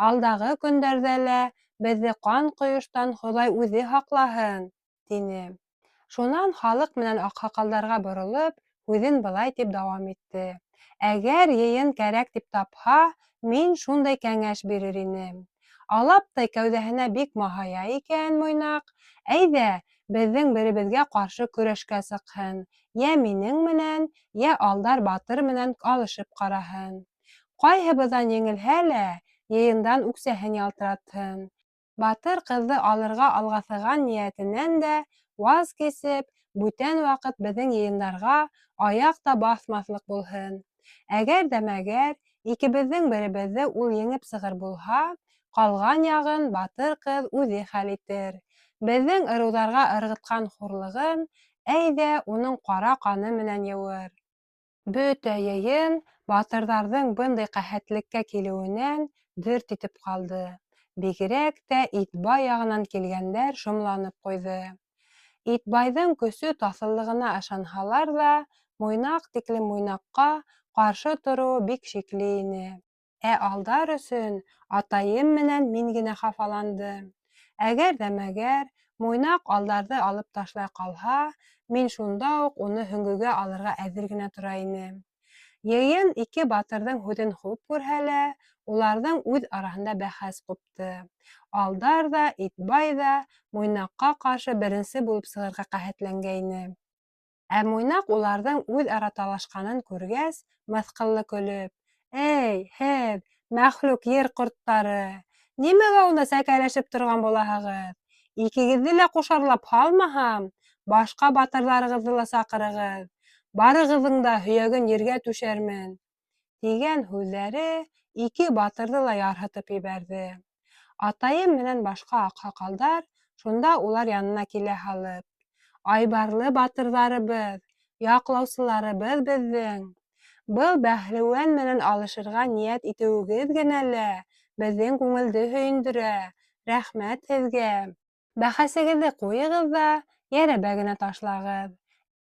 Алдағы көндәрҙә лә беҙҙе ҡан ҡойоштан Хоҙай үҙе һаҡлаһын, тине. Шунан халыҡ менән аҡһаҡалдарға боролоп, һүҙен былай тип дауам итте, Әгәр йыйын кәрәк тип тапһа, мин шундай кәңәш бирер инем. Алаптай кәүҙәһенә бик маһая икән Муйнаҡ, әйҙә, беҙҙең беребеҙгә ҡаршы көрәшкә сыҡһын, йә минең менән, йә Алдар батыр менән алышып ҡараһын. Ҡайһыбыҙҙан еңелһә лә, йыйындан үксәһен ялтыратһын. Батыр ҡыҙҙы алырға алғаҫыған ниәтенән дә ваз кисеп, бүтән ваҡыт беҙҙең йыйындарға аяҡ та баҫмаҫлыҡ булһын. Әгәр ҙә мәгәр икебеҙҙең беребеҙҙе ул еңеп сығыр булһа, ҡалған яғын батыр ҡыҙ үҙе хәл итер. Беҙҙең ырыуҙарға ырғытҡан хурлығын, әйҙә, уның ҡара ҡаны менән йыуыр. Бөтә йыйын батырҙарҙың бындай ҡәһәтлеккә килеүенән дөрт итеп ҡалды. Бигерәк тә Итбай яғынан килгәндәр шомланып ҡуйҙы. Итбайҙың көсө таҫыллығына ышанһалар ҙа, Муйнаҡ тиклем Муйнаҡҡа ҡаршы тороуы бик шикле ине. Ә Алдар өсөн атайым менән мин генә хафаландым. Әгәр ҙә мәгәр Муйнаҡ Алдарҙы алып ташлай ҡалһа, мин шунда уҡ уны һөңгөгә алырға әҙер генә тора инем. Йыйын ике батырҙың һүҙен хуп күрһә лә, уларҙың үҙ араһында бәхәс ҡупты. Алдар ҙа, Итбай ҙа Муйнаҡҡа ҡаршы беренсе булып сығырға ҡәһәтләнгәйне. Ә Муйнаҡ уларҙың үҙ-ара талашҡанын күргәс, мыҫҡыллы көлөп, Эй, һеҙ, мәхлүк ер ҡорттары! Нимәгә унда сәкәләшеп торған булаһығыҙ? Икегеҙҙе лә ҡушарлап һалмаһам, башҡа батырҙарығыҙҙы ла саҡырығыҙ, барығыҙҙың да һөйәген ергә түшәрмен! Тигән һүҙҙәре ике батырҙы ла ярһытып ебәрҙе. Атайым менән башҡа аҡһаҡалдар шунда улар янына килә һалып, Айбарлы батырҙарыбыҙ, яҡлаусыларыбыҙ беҙҙең! Был бәһлеүән менән алышырға ниәт итеүегеҙ генә лә беҙҙең күңелде һөйөндөрә, рәхмәт һеҙгә! Бәхәсегеҙҙе ҡуйығыҙ ҙа, йәрәбә генә ташлағыҙ.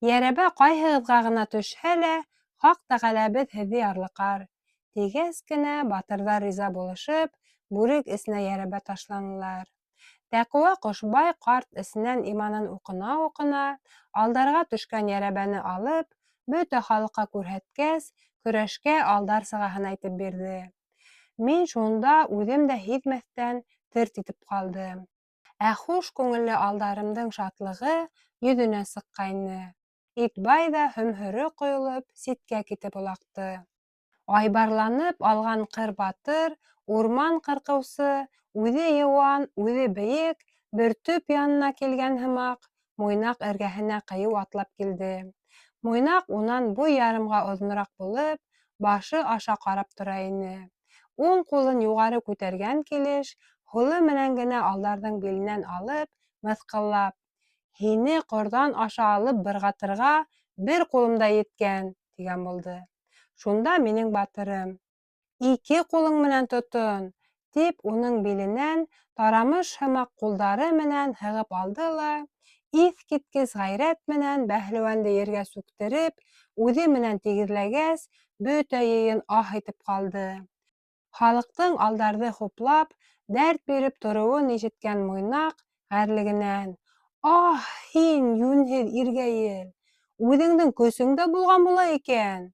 Йәрәбә ҡайһығыҙға ғына төшһә лә, Хаҡ Тәғәләбеҙ һеҙҙе ярлыҡар, тигәс кенә батырҙар риза булышып, бүрек эсенә йәрәбә ташланылар. Тәҡүә Ҡошбай ҡарт эсенән иманын уҡына-уҡына, Алдарға төшкән йәрәбәне алып, бөтә халыҡҡа күрһәткәс, көрәшкә Алдар сығаһын әйтеп бирҙе. Мин шунда үҙем дә һиҙмәҫтән терт итеп ҡалдым. Ә хуш күңелле Алдарымдың шатлығы йөҙөнә сыҡҡайны. Итбай ҙа һөмһөрө ҡойолоп ситкә китеп олаҡты. Айбарланып алған ҡыр батыр, урман ҡырҡыусы, үҙе йыуан, үҙе бейек бер төп янына килгән һымаҡ, Муйнаҡ эргәһенә ҡыйыу атлап килде. Муйнаҡ унан буй ярымға оҙонораҡ булып, башы аша ҡарап тора ине. Уң ҡулын юғары күтәргән килеш, һулы менән генә Алдарҙың биленән алып, мыҫҡыллап: Һине ҡорҙан аша алып бырғатырға бер ҡулым да еткән, тигән булды. Шунда минең батырым: Ике ҡулың менән тотон! тип, уның биленән тарамыш һымаҡ ҡулдары менән һығып алды ла, иҫ киткес ғәйрәт менән бәһлеүәнде ергә сүктереп, үҙе менән тигеҙләгәс, бөтә йыйын аһ итеп ҡалды. Халыҡтың Алдарҙы хуплап, дәрт биреп тороуын ишеткән Муйнаҡ ғәрлегенән: Аһ, һин, йүнһеҙ иргәйел, үҙеңдең көсөң дә булған була икән!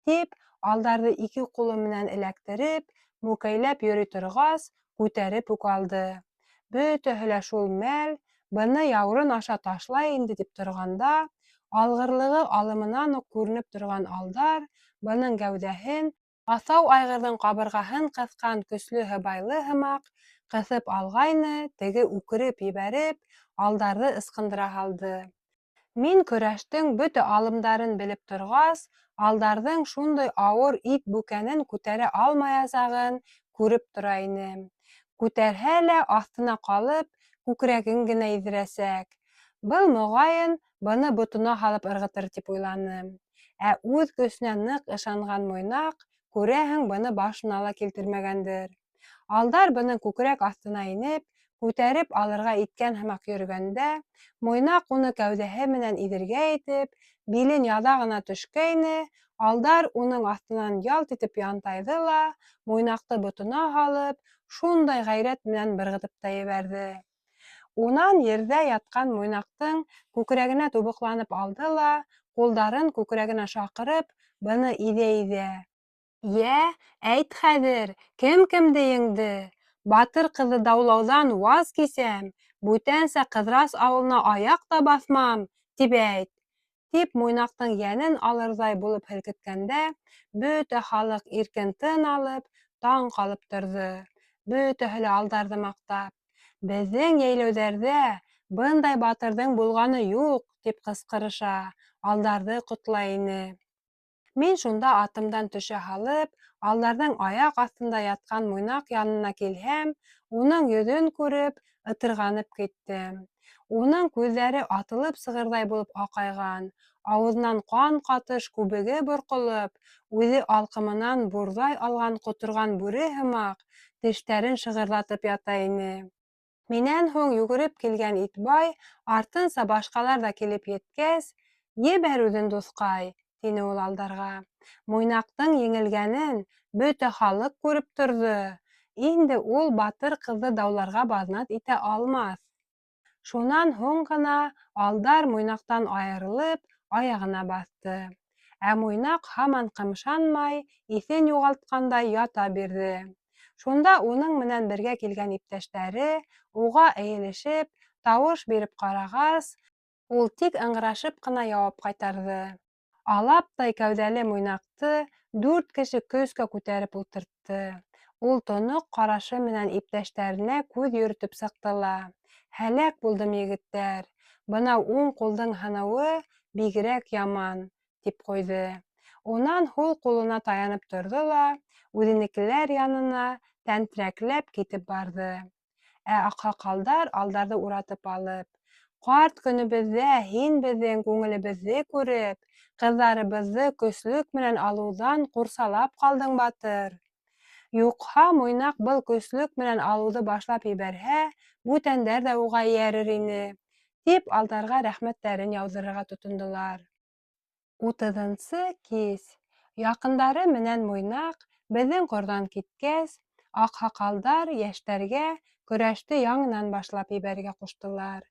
Тип, Алдарҙы ике ҡулы менән эләктереп, мүкәйләп йөрөй торғас, күтәреп үк алды. Бөтәһе лә шул мәл быны яурын аша ташлай инде тип торғанда, алғырлығы алымынан уҡ күренеп торған Алдар бының кәүҙәһен, аҫау айғырҙың ҡабырғаһын ҡыҫҡан көслө һыбайлы һымаҡ, ҡыҫып алғайны, теге үкереп ебәреп, Алдарҙы ысҡындыра һалды. Мин көрәштең бөтә алымдарын белеп торғас, Алдарҙың шундай ауыр ит бүкәнен күтәрә алмаясағын күреп тора инем. Күтәрһә лә аҫтына ҡалып, күкрәген генә иҙерәсәк. Был, моғайын, быны ботона һалып ырғытыр тип уйланым. Ә үҙ көсөнә ныҡ ышанған Муйнаҡ, күрәһең, быны башына ла килтермәгәндер. Алдар бының күкрәк аҫтына инеп, күтәреп алырға иткән һымаҡ йөрөгәндә, Муйнаҡ уны кәүҙәһе менән иҙергә итеп, билен яҙа ғына төшкәйне, Алдар уның аҫтынан ялт итеп янтайҙы ла, Муйнаҡты ботона һалып, шундай ғәйрәт менән бырғытып та ебәрҙе. Унан ерҙә ятҡан Муйнаҡтың күкрәгенә тубыҡланып алды ла, ҡулдарын күкрәгенә шаҡырып, быны иҙә-иҙә: Йә, әйт хәҙер, кем кемде еңде? Батыр ҡыҙҙы даулауҙан ваз кисәм, бүтәнсә Ҡыҙырас ауылына аяҡ та баҫмам, тип әйт! Тип Муйнаҡтың йәнен алырҙай булып һелкеткәндә, бөтә халыҡ иркен тын алып, таң ҡалып торҙо. Бөтәһе лә Алдарҙы маҡтап: Беҙҙең йәйләүҙәрҙә бындай батырҙың булғаны юҡ, тип ҡысҡырыша, Алдарҙы ҡотлай ине. Мин шунда атымдан төшә һалып, Алдарҙың аяҡ аҫтында ятҡан Муйнаҡ янына килһәм, уның йөҙөн күреп, ытырғанып киттем. Уның күҙҙәре атылып сығырҙай булып аҡайған, ауыҙынан ҡан ҡатыш күбеге борҡолоп, үҙе алҡымынан бурҙай алған ҡоторған бүре һымаҡ, тештәрен шығырҙатып ята ине. Минән һуң йүгереп килгән Итбай артынса башҡалар ҙа килеп еткәс, Ебәр үҙен, дуҫҡай, тине ул Алдарға. Муйнаҡтың еңелгәнен бөтә халыҡ күреп торҙо. Инде ул батыр ҡыҙҙы дауларға баҙнат итә алмаҫ. Шунан һуң ғына Алдар Муйнаҡтан айырылып, аяғына баҫты. Ә Муйнаҡ һаман ҡымшанмай, иҫен юғалтҡандай ята бирҙе. Шунда уның менән бергә килгән иптәштәре уға эйелешеп, тауыш биреп ҡарағас, ул тик ыңғырашып ҡына яуап ҡайтарҙы. Алаптай кәүҙәле Муйнаҡты дүрт кеше көскә күтәреп ултыртты. Ул тоноҡ ҡарашы менән иптәштәренә күҙ йөрөтөп сыҡты ла: Һәләк булдым, егеттәр, бынау уң ҡулдың һыныуы бигерәк яман, тип ҡуйҙы. Унан һул ҡулына таянып торҙо ла үҙенекеләр янына тәнтерәкләп китеп барҙы. Ә аҡһаҡалдар Алдарҙы уратып алып: Ҡарт көнөбөҙҙә һин беҙҙең күңелебеҙҙе күреп, ҡыҙҙарыбыҙҙы көслөк менән алыуҙан ҡурсалап ҡалдың, батыр. Юҡһа Муйнаҡ был көслөк менән алыуҙы башлап ебәрһә, бүтәндәр ҙә уға эйәрер ине, тип Алдарға рәхмәттәрен яуҙырырға тотондолар. Утыҙынсы кис. Яҡындары менән Муйнаҡ беҙҙең ҡорҙан киткәс, аҡһаҡалдар йәштәргә көрәште яңынан башлап ебәрергә ҡуштылар.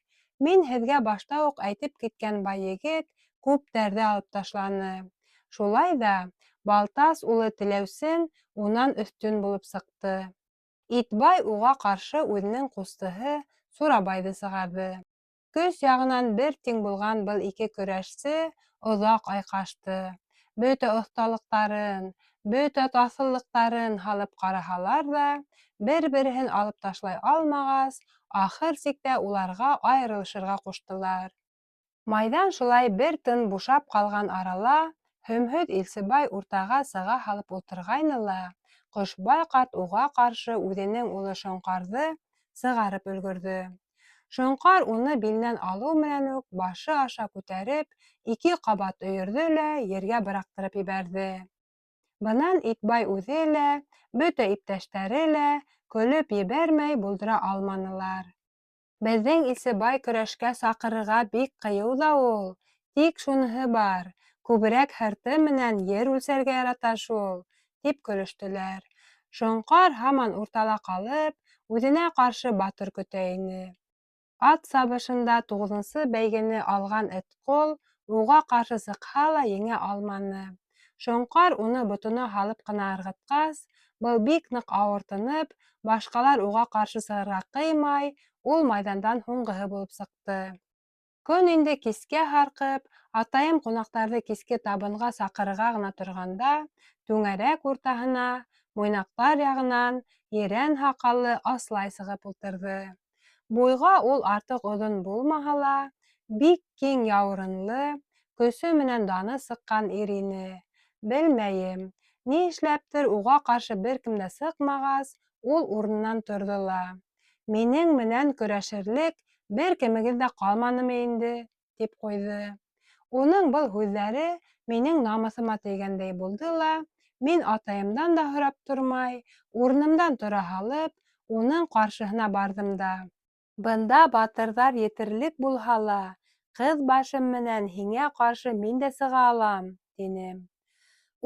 Мин һеҙгә башта уҡ әйтеп киткән бай егет күптәрҙе алып ташланы. Шулай ҙа Балтас улы Теләүсен унан өҫтөн булып сыҡты. Итбай уға ҡаршы үҙенең ҡустыһы Сурабайҙы сығарҙы. Көс яғынан бер тиң булған был ике көрәшсе оҙаҡ айҡашты. Бөтә оҫталыҡтарын, бөтә таҫыллыҡтарын һалып ҡараһалар ҙа, бер-береһен алып ташлай алмағас, ахыр сиктә уларға айырылышырға ҡуштылар. Майҙан шулай бер тын бушап ҡалған арала һөмһөҙ Илсебай уртаға сыға һалып ултырғайны ла, Ҡошбай ҡарт уға ҡаршы үҙенең улы Шоңҡарҙы сығарып өлгөрҙө. Шоңҡар уны биленән алыу менән үк башы аша күтәреп, ике ҡабат өйөрҙө лә ергә быраҡтырып ебәрҙе. Бынан Итбай үҙе лә, бөтә иптәштәре лә көлөп ебәрмәй булдыра алманылар. Беҙҙең Илсебай көрәшкә саҡырырға бик ҡыйыу ҙа ул, тик шуныһы бар, күберәк һырты менән ер үлсәргә ярата шул, тип көлөштөләр. Шоңҡар һаман уртала ҡалып, үҙенә ҡаршы батыр көтә ине. Ат сабышында туғыҙынсы бәйгене алған Этҡол уға ҡаршы сыҡһа ла еңә алманы. Шоңҡар уны ботона һалып ҡына ырғытҡас, был бик ныҡ ауыртынып, башҡалар уға ҡаршы сығырға ҡыймай, ул майҙандан һуңғыһы булып сыҡты. Көн инде кискә һарҡып, атайым ҡунаҡтарҙы киске табынға саҡырырға ғына торғанда, түңәрәк уртаһына, Муйнаҡтар яғынан, ерән һаҡаллы Аслай сығып ултырҙы. Буйға ул артыҡ оҙон булмаһа ла, бик киң яурынлы, көсө менән даны сыҡҡан ир ине. Белмәйем, ни эшләптер уға ҡаршы бер кем дә сыҡмағас, ул урынынан торҙо ла: Минең менән көрәшерлек бер кемегеҙ ҙә ҡалманымы инде? тип ҡуйҙы. Уның был һүҙҙәре минең намыҫыма тейгәндәй булды ла, мин атайымдан да һорап тормай, урынымдан тора һалып, уның ҡаршыһына барҙым да. Бында батырҙар етерлек булһа ла, ҡыҙ башым менән һиңә ҡаршы мин дә сыға алам, тинем.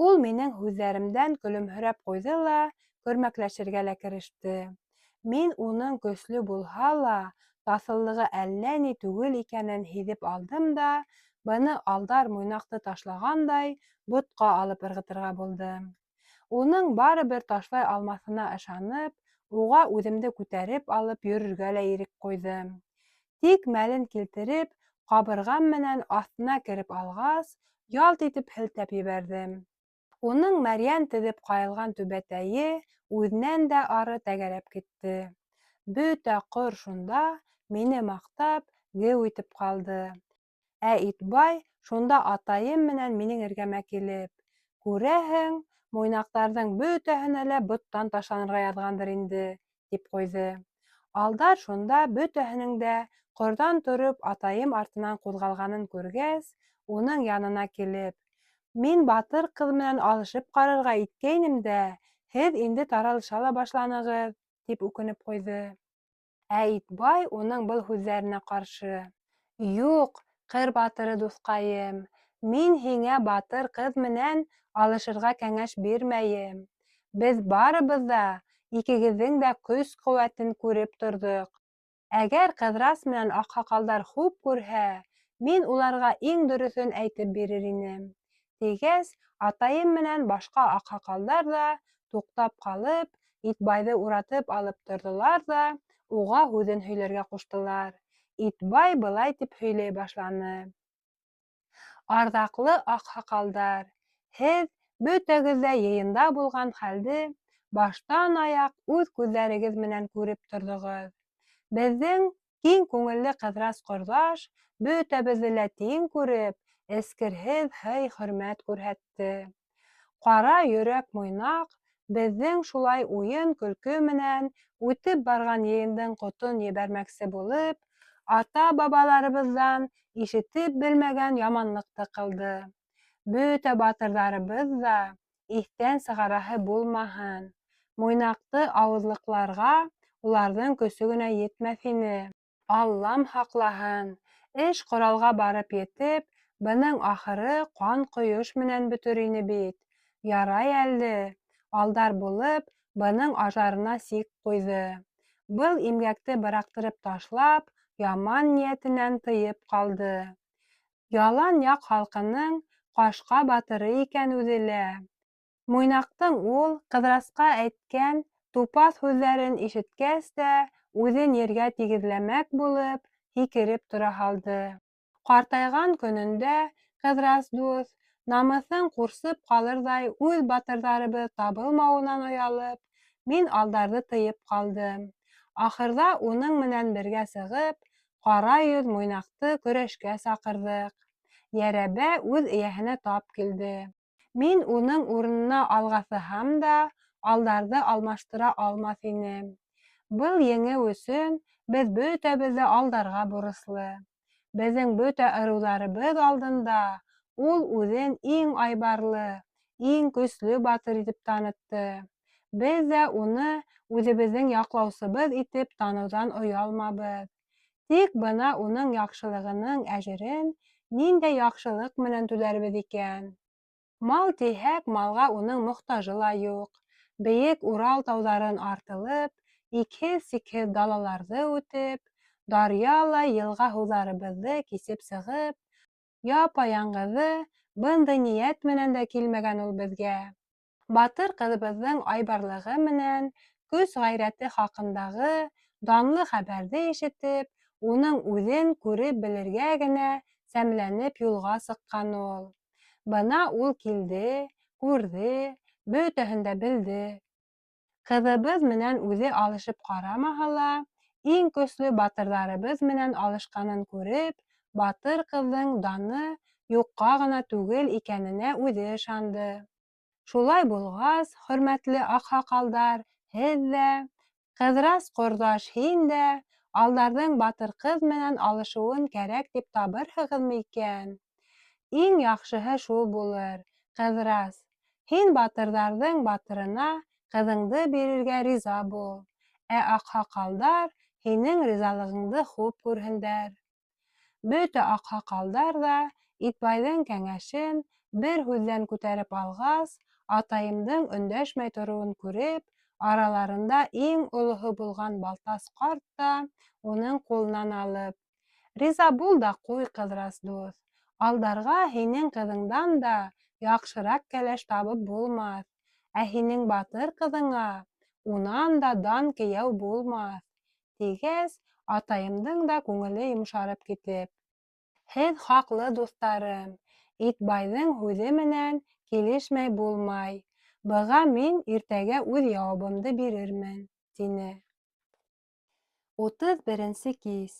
Ул минең һүҙҙәремдән көлөмһөрәп ҡуйҙы ла көрмәкләшергә лә кереште. Мин уның көслө булһа ла, таҫыллығы әллә ни түгел икәнен һиҙеп алдым да, быны Алдар Муйнаҡты ташлағандай, ботҡа алып ырғытырға булдым. Уның барыбер ташлай алмаҫына ышанып, уға үҙемде күтәреп алып йөрөргә лә ирек ҡуйҙым. Тик мәлен килтереп, ҡабырғам менән аҫтына кереп алғас, ялт итеп һелтәп ебәрҙем. Уның мәрйән теҙеп ҡайылған түбәтәйе үҙенән дә ары тәгәрәп китте. Бөтә ҡор шунда, мине маҡтап, геү итеп ҡалды. Ә Итбай шунда атайым менән минең эргәмә килеп, Күрәһең, муйнаҡтарҙың бөтәһенә лә боттан ташланырға яҙғандыр инде, тип ҡуйҙы. Алдар шунда бөтәһенең дә ҡорҙан тороп атайым артынан ҡуҙғалғанын күргәс, уның янына килеп, Мин батыр ҡыҙ менән алышып ҡарарға иткәйнем дә, һеҙ инде таралыша ла башланығыҙ, тип үкенеп ҡуйҙы. Ә Итбай уның был һүҙҙәренә ҡаршы: Юҡ, ҡыр батыры дуҫҡайым, мин һиңә батыр ҡыҙ менән алышырға кәңәш бирмәйем. Беҙ барыбыҙ ҙа икегеҙҙең дә көс-ҡеүәтен күреп торҙоҡ. Әгәр Ҡыҙырас менән аҡһаҡалдар хуп күрһә, мин уларға иң дөрөҫөн әйтеп бирер инем. Тигәс, атайым менән башҡа аҡһаҡалдар ҙа, туҡтап ҡалып, Итбайҙы уратып алып торҙолар ҙа, уға һүҙен һөйләргә ҡуштылар. Итбай былай тип һөйләй башланы. Арҙаҡлы аҡһаҡалдар, һеҙ бөтәгеҙ ҙә йыйында булған хәлде баштан аяҡ үҙ күҙҙәрегеҙ менән күреп торҙоғоҙ. Беҙҙең киң күңелле Ҡыҙырас ҡорҙаш бөтәбеҙҙе лә тиң күреп, эскерһеҙ һый-хөрмәт күрһәтте. Ҡара йөрәк Муйнаҡ беҙҙең шулай уйын-көлкө менән үтеп барған йыйындың ҡотон ебәрмәксе булып, ата-бабаларыбыҙҙан ишетеп белмәгән яманлыҡты ҡылды. Бөтә батырҙарыбыҙ ҙа иҫтән сығараһы булмаһын. Муйнаҡты ауыҙлыҡларға уларҙың көсө генә етмәҫ ине. Аллам һаҡлаһын, эш ҡоралға барып етеп, бының ахыры ҡан ҡойош менән бөтөр ине бит. Ярай әле, Алдар булып, бының ажарына сик ҡуйҙы. Был имгәкте быраҡтырып ташлап, яман ниәтенән тыйып ҡалды. Ялан яҡ халҡының ҡашҡа батыры икән үҙе лә. Муйнаҡтың ул Ҡыҙырасҡа әйткән тупаҫ һүҙҙәрен ишеткәс тә, үҙен ергә тигеҙләмәк булып, һикереп тора һалды. Ҡартайған көнөндә, Ҡыҙырас дуҫ, намыҫың ҡурсып ҡалырҙай үҙ батырҙарыбыҙ табылмауынан оялып, мин Алдарҙы тыйып ҡалдым. Ахырҙа уның менән бергә сығып, Ҡара Йөҙ Муйнаҡты көрәшкә саҡырҙыҡ. Йәрәбә үҙ эйәһенә тап килде. Мин уның урынына алғаҫыһам да, Алдарҙы алмаштыра алмаҫ инем. Был еңеү өсөн беҙ бөтәбеҙ ҙә Алдарға бурыслы. Беҙҙең бөтә ырыуҙарыбыҙ алдында ул үҙен иң айбарлы, иң көслө батыр итеп танытты. Беҙ ҙә уны үҙебеҙҙең яҡлаусыбыҙ итеп таныуҙан оялмабыҙ. Тик бына уның яҡшылығының әжерен ниндәй яҡшылыҡ менән түләрбеҙ икән? Мал тиһәк, малға уның мохтажы ла юҡ. Бейек Урал тауҙарын артылып, икһеҙ-сикһеҙ далаларҙы үтеп, даръя ла йылға һыуҙарыбыҙҙы кисеп сығып, япа-яңғыҙы бындай ниәт менән дә килмәгән ул беҙгә. Батыр ҡыҙыбыҙҙың айбарлығы менән көс-ғәйрәте хаҡындағы данлы хәбәрҙе ишетеп, уның үҙен күреп белергә генә сәмләнеп юлға сыҡҡан ул. Бына ул килде, күрҙе, бөтәһен дә белде. Ҡыҙыбыҙ менән үҙе алышып ҡарамаһа ла, иң көслө батырҙарыбыҙ менән алышҡанын күреп, батыр ҡыҙҙың даны юҡҡа ғына түгел икәненә үҙе ышанды. Шулай булғас, хөрмәтле аҡһаҡалдар, һеҙ ҙә, Ҡыҙырас ҡорҙаш, һин дә Алдарҙың батыр ҡыҙ менән алышыуын кәрәк тип табырһығыҙмы икән? Иң яҡшыһы шул булыр, Ҡыҙырас. Һин батырҙарҙың батырына ҡыҙыңды бирергә риза бул, ә аҡһаҡалдар һинең ризалығыңды хуп күрһендәр. Бөтә аҡһаҡалдар ҙа Итбайҙың кәңәшен бер һүҙҙән күтәреп алғас, атайымдың өндәшмәй тороуын күреп, араларында иң олоһо булған Балтас ҡарт та уның ҡулынан алып: Риза бул да ҡуй, Ҡыҙырас дуҫ. Алдарға һинең ҡыҙыңдан да яҡшыраҡ кәләш табып булмаҫ, ә һинең батыр ҡыҙыңа унан да дан кейәү булмаҫ, тигәс, атайымдың да күңеле йомшарып китеп. Һеҙ хаҡлы, дуҫтарым, Итбайҙың һүҙе менән килешмәй булмай, быға мин иртәгә үҙ яуабымды бирермен, тине. 31-нсе кис.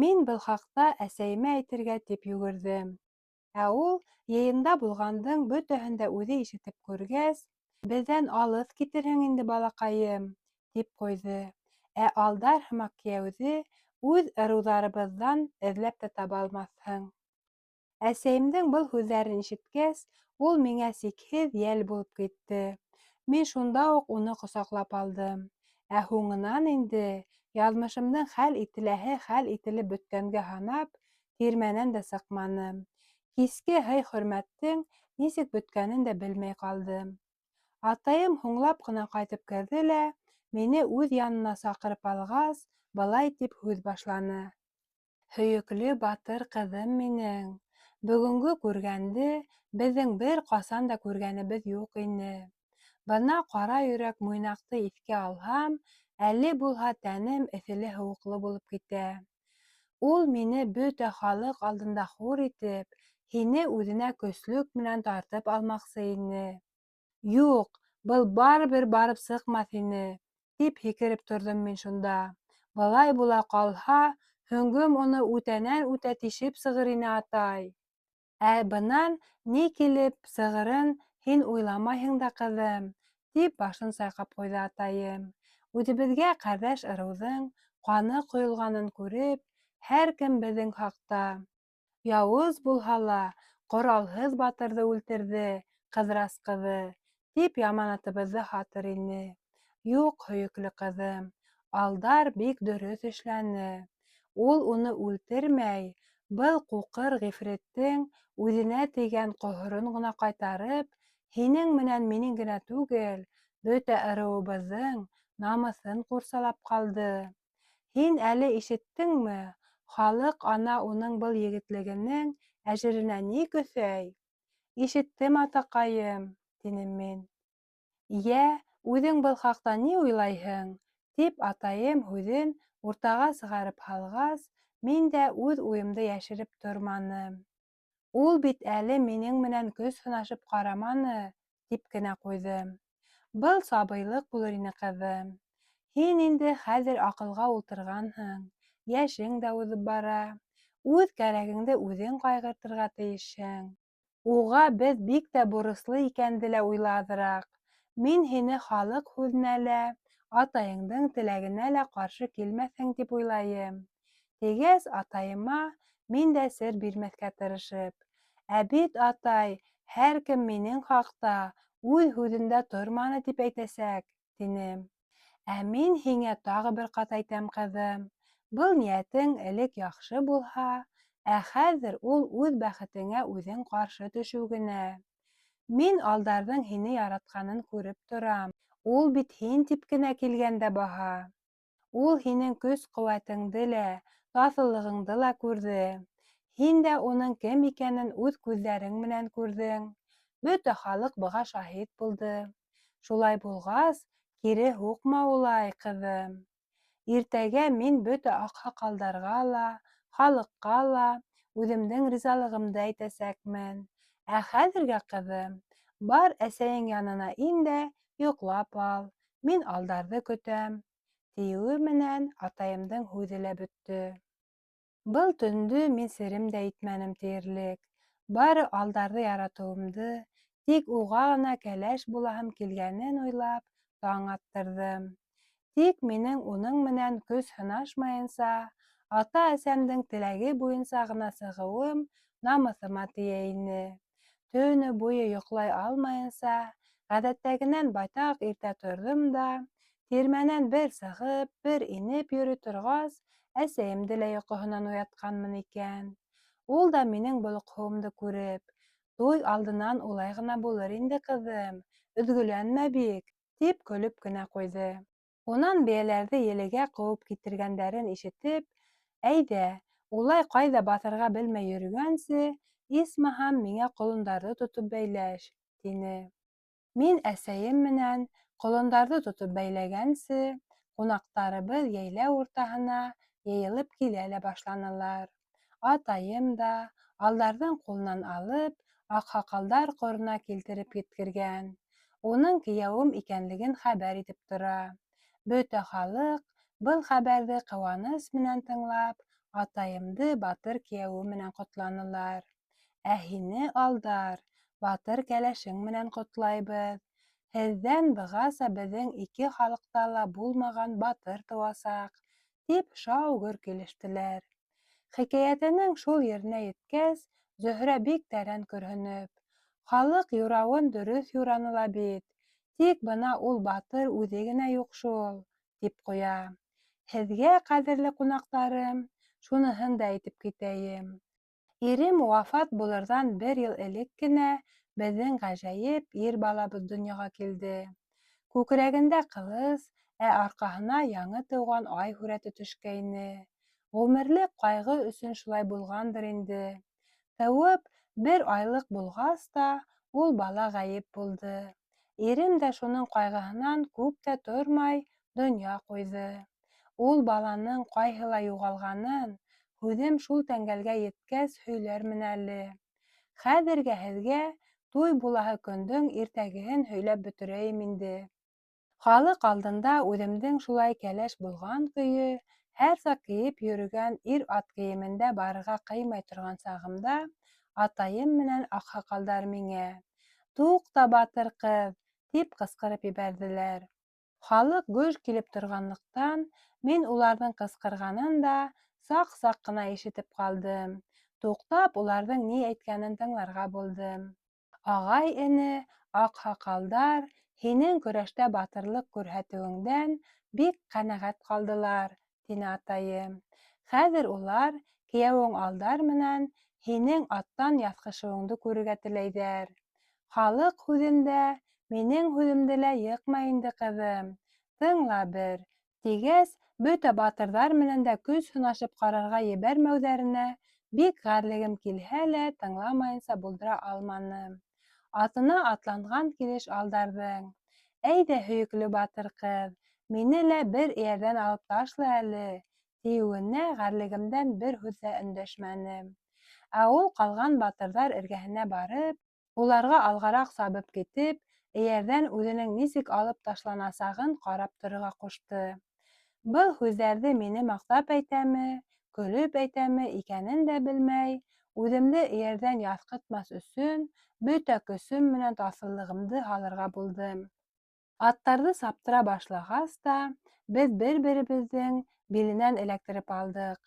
Мин был хаҡта әсәйемә әйтергә тип йүгерҙем. Ә ул, йыйында булғандың бөтәһен дә үҙе ишетеп күргәс, Беҙҙән алыҫ китерһең инде, балаҡайым, тип ҡуйҙы. Ә Алдар һымаҡ кейәүҙе үҙ ырыуҙарыбыҙҙан эҙләп тә таба алмаҫһың. Әсәйемдең был һүҙҙәрен ишеткәс, ул миңә сикһеҙ йәл булып китте. Мин шунда уҡ уны ҡосаҡлап алдым. Ә һуңынан инде, яҙмышымдың хәл ителәһе хәл ителеп бөткәнгә һанап, тирмәнән дә сыҡманым. Киске һый-хөрмәттең нисек бөткәнен дә белмәй ҡалдым. Атайым һуңлап ҡына ҡайтып керҙе лә, мине үҙ янына саҡырып алғас, былай тип һүҙ башланы. Һөйөклө батыр ҡыҙым минең, бөгөнгө күргәнде беҙҙең бер ҡасан да күргәнебеҙ юҡ ине. Бына ҡара йөрәк Муйнаҡты иҫкә алһам, әле булһа тәнем эҫеле-һыуыҡлы булып китә. Ул мине бөтә халыҡ алдында хур итеп, һине үҙенә көслөк менән тартып алмаҡсы ине. Юҡ, был барыбер барып сыҡмаҫ ине, тип һикереп торҙом мин шунда. Былай була ҡалһа, һөңгөм уны үтәнән-үтә тишеп сығыр ине, атай. Ә бынан ни килеп сығырын һин уйламайһың да, ҡыҙым, тип башын сайҡап ҡуйҙы атайым. Үҙебеҙгә ҡәрҙәш ырыуҙың ҡаны ҡойолғанын күреп, һәр кем беҙҙең хаҡта: Яуыз булһа ла, ҡоралһыҙ батырҙы үлтерҙе Ҡыҙырас ҡыҙы, тип яманатыбыҙҙы һатыр ине. Юҡ, һөйөклө ҡыҙым, Алдар бик дөрөҫ эшләне. Ул уны үлтермәй, был ҡуҡыр ғифриттең үҙенә тейгән ҡоһорон ғына ҡайтарып, һинең менән минең генә түгел, бөтә ырыуыбыҙҙың намыҫын ҡурсалап ҡалды. Һин әле ишеттеңме, халыҡ ана уның был егетлегенең әжеренә ни көҫәй? Ишеттем, атаҡайым, тинем мин. Йә, үҙең был хаҡта ни уйлайһың? Тип атайым һүҙен уртаға сығарып һалғас, мин дә үҙ уйымды йәшереп торманым. Ул бит әле минең менән көс һынашып ҡараманы, тип кенә ҡуйҙым. Был сабыйлыҡ булыр ине, ҡыҙым. Һин инде хәҙер аҡылға ултырғанһың, йәшең дә уҙып бара. Үҙ кәрәгеңде үҙең ҡайғыртырға тейешһең. Уға беҙ бик тә бурыслы икәнде лә уйла аҙыраҡ. Мин һине халыҡ һүҙенә лә, атайыңдың теләгенә лә ҡаршы килмәҫһең тип уйлайым. Тигәс, атайыма мин дә сер бирмәҫкә тырышып: Ә бит, атай, һәр кем минең хаҡта үҙ һүҙендә торманы тип әйтәсәк, тинем. Ә мин һиңә тағы бер ҡат әйтәм, ҡыҙым, был ниәтең элек яҡшы булһа, ә хәҙер ул үҙ бәхетеңә үҙең ҡаршы төшөү генә. Мин Алдарҙың һине яратҡанын күреп торам. Ул бит һин тип кенә килгән дә баһа. Ул һинең көс-ҡеүәтеңде лә, таҫыллығыңды ла күрҙе. Һин дә уның кем икәнен үҙ күҙҙәрең менән күрҙең. Бөтә халыҡ быға шаһит булды. Шулай булғас, кире һуҡма улай, ҡыҙым. Иртәгә мин бөтә аҡһаҡалдарға ла, халыҡҡа ла үҙемдең ризалығымды әйтәсәкмен. Ә хәҙергә, ҡыҙым, бар әсәйең янына ин дә йоҡлап ал, мин Алдарҙы көтәм, тиеүе менән атайымдың һүҙе лә бөттө. Был төндө мин серем дә итмәнем тиерлек. Бары Алдарҙы яратыуымды, тик уға ғына кәләш булаһым килгәнен уйлап таң аттырҙым. Тик минең уның менән көс һынашмайынса, ата-әсәмдең теләге буйынса ғына сығыуым намыҫыма тейә ине. Төнө буйы йоҡлай алмайынса, ғәҙәттәгенән байтаҡ иртә торҙом да, тирмәнән бер сығып, бер инеп йөрөй торғас, әсәйемде лә йоҡоһонан уятҡанмын икән. Ул да минең болоҡһоуымды күреп, туй алдынан улай ғына булыр инде, ҡыҙым, өҙгөләнмә бик, тип көлөп кенә ҡуйҙы. Унан бейәләрҙе елегә ҡыуып китергәндәрен ишетеп, әйҙә, улай ҡайҙа баҫырға белмәй йөрөгәнсе, исмаһам, миңә ҡолондарҙы тотоп бәйләш, тине. Мин әсәйем менән ҡолондарҙы тотоп бәйләгәнсе, ҡунаҡтарыбыҙ йәйләү уртаһына йыйылып килә лә башланылар. Атайым да, Алдарҙың ҡулынан алып, аҡһаҡалдар ҡорона килтереп еткергән. Уның кейәүем икәнлеген хәбәр итеп тора. Бөтә халыҡ был хәбәрҙе ҡыуаныс менән тыңлап, атайымды батыр кейәүе менән ҡотланылар. Ә һине, Алдар, батыр кәләшең менән ҡотлайбыҙ. Һеҙҙән бығаса беҙҙең ике халыҡта ла булмаған батыр тыуасаҡ, тип шау-гөр килештеләр. Хикәйәтенең шул еренә еткәс, Зөһрә бик тәрән көрһөнөп: Халыҡ юрауын дөрөҫ юраны ла бит, тик бына ул батыр үҙе генә юҡ шул, тип ҡуя. Һеҙгә, ҡәҙерле ҡунаҡтарым, шуныһын да әйтеп китәйем. Ирем вафат булырҙан бер йыл элек кенә беҙҙең ғәжәйеп ир балабыҙ донъяға килде. Күкрәгендә ҡылыс, ә арҡаһына яңы тыуған ай һүрәте төшкәйне. Ғүмерлек ҡайғы өсөн шулай булғандыр инде. Тыуып, бер айлыҡ булғас та, ул бала ғәйеп булды. Ирем дә шуның ҡайғыһынан күп тә тормай донъя ҡуйҙы. Ул баланың ҡайһылай юғалғанын һүҙем шул тәңгәлгә еткәс һөйләрмен әле. Хәҙергә һеҙгә туй булаһы көндөң иртәгеһен һөйләп бөтөрәйем инде. Халыҡ алдында үҙемдең шулай кәләш булған көйө, һәр саҡ кейеп йөрөгән ир-ат кейемендә барырға ҡыймай торған сағымда атайым менән аҡһаҡалдар миңә: Туҡта, батыр ҡыҙ! Тип ҡысҡырып ебәрҙеләр. Халыҡ гөж килеп торғанлыҡтан, мин уларҙың ҡысҡырғанын да саҡ-саҡ ҡына ишетеп ҡалдым. Туҡтап, уларҙың ни әйткәнен тыңларға булдым. Ағай-эне, аҡһаҡалдар, Һинең көрәштә батырлыҡ күрһәтеүеңдән бик ҡәнәғәт ҡалдылар, тине атайым. Хәҙер улар кейәүең Алдар менән һинең аттан яҫҡышыуыңды күрергә теләйҙәр. Халыҡ һүҙен дә, минең һүҙемде лә йыҡма инде, ҡыҙым. Тыңла бер, тигәс, бөтә батырҙар менән дә көс һынашып ҡарарға ебәрмәүҙәренә бик ғәрлегем килһә лә, тыңламайынса булдыра алманым. Атына атланған килеш Алдарҙың: Әйҙә, һөйөклө батыр ҡыҙ, мине лә бер эйәрҙән алып ташла әле, тиеүенә ғәрлегемдән бер һүҙ ҙә өндәшмәнем. Ә ул ҡалған батырҙар эргәһенә барып, уларға алғараҡ сабып китеп, эйәрҙән үҙенең нисек алып ташланасағын ҡарап торорға ҡушты. Был һүҙҙәрҙе мине маҡтап әйтәме, көлөп әйтәме икәнен дә белмәй, үҙемде эйәрҙән яҫҡытмаҫ өсөн бөтә көсөм менән таҫыллығымды һалырға булдым. Аттарҙы саптыра башлағас та, беҙ бер-беребеҙҙең биленән эләктереп алдыҡ.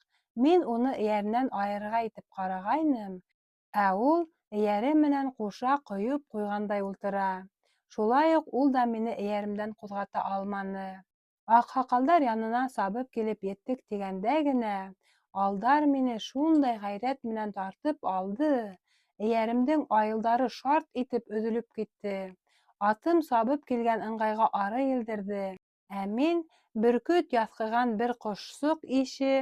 Мин уны эйәренән айырырға итеп ҡарағайным, ә ул эйәре менән ҡуша ҡойоп ҡуйғандай ултыра. Шулай уҡ ул да мине эйәремдән ҡуҙғата алманы. Аҡһаҡалдар янына сабып килеп еттек тигәндә генә, Алдар мине шундай ғәйрәт менән тартып алды, эйәремдең айылдары шарт итеп өҙөлөп китте. Атым сабып килгән ыңғайға ары елдерҙе. Ә мин, бөркөт яҫҡыған бер ҡошсоҡ ише,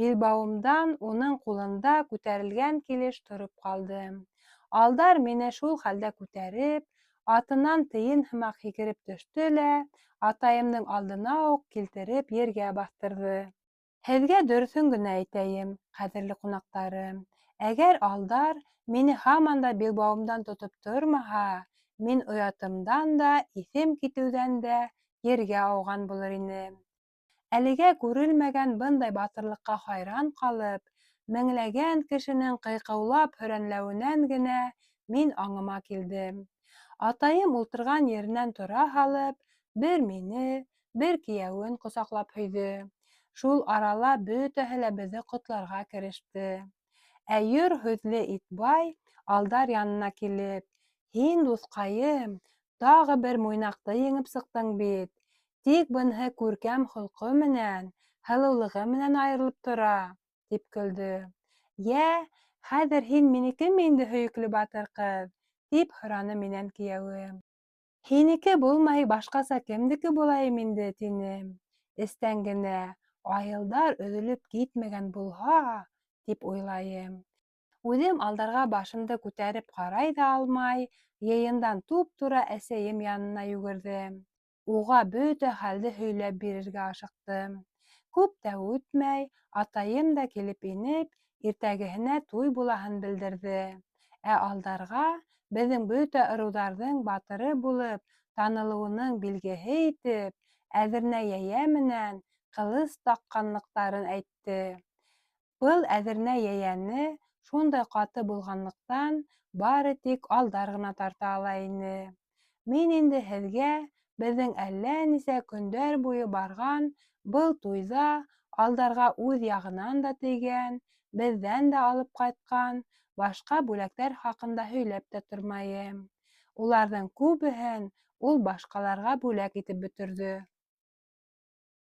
билбауымдан уның ҡулында күтәрелгән килеш тороп ҡалдым. Алдар мине шул хәлдә күтәреп, атынан тейен һымаҡ һикереп төштө лә, атайымдың алдына уҡ килтереп ергә баҫтырҙы. Һеҙгә дөрөҫөн генә әйтәйем, ҡәҙерле ҡунаҡтарым, әгәр Алдар мине һаман да билбауымдан тотоп тормаһа, мин оятымдан да, иҫем китеүҙән дә ергә ауған булыр инем. Әлегә күрелмәгән бындай батырлыҡҡа хайран ҡалып, меңләгән кешенең ҡыйҡыулап һөрәнләүенән генә мин аңыма килдем. Атайым ултырған еренән тора һалып, бер мине, бер кейәүен ҡосаҡлап һөйҙө. Шул арала бөтәһе лә беҙҙе ҡотларға кереште. Ә йор һүҙле Итбай Алдар янына килеп, Һин, дуҫҡайым, тағы бер Муйнаҡты еңеп сыҡтың бит. Тик быныһы күркәм холҡо менән, һылыулығы менән айырылып тора, тип көлдө. Йә, хәҙер һин минекеме инде, һөйөклө батыр ҡыҙ? тип һораны минән кейәүем. Һинеке булмай, башҡаса кемдеке булайым инде, тинем. Эстән генә, айылдар өҙөлөп китмәгән булһа, тип уйлайым. Үҙем Алдарға башымды күтәреп ҡарай ҙа алмай, йыйындан туп-тура әсәйем янына йүгерҙем. Уға бөтә хәлде һөйләп бирергә ашыҡтым. Күп тә үтмәй, атайым да килеп инеп, иртәгеһенә туй булаһын белдерҙе. Ә Алдарға беҙҙең бөтә ырыуҙарҙың батыры булып танылыуының билгеһе итеп, әҙернә йәйә менән ҡылыс таҡҡанлыҡтарын әйтте. Был әҙернә йәйәне шундай ҡаты булғанлыҡтан, бары тик Алдар ғына тарта ала ине. Мин инде һеҙгә беҙҙең әллә нисә көндәр буйы барған был туйҙа Алдарға үҙ яғынан да тейгән, беҙҙән дә алып ҡайтҡан башҡа бүләктәр хаҡында һөйләп тә тормайым. Уларҙың күбеһен ул башҡаларға бүләк итеп бөтөрҙө.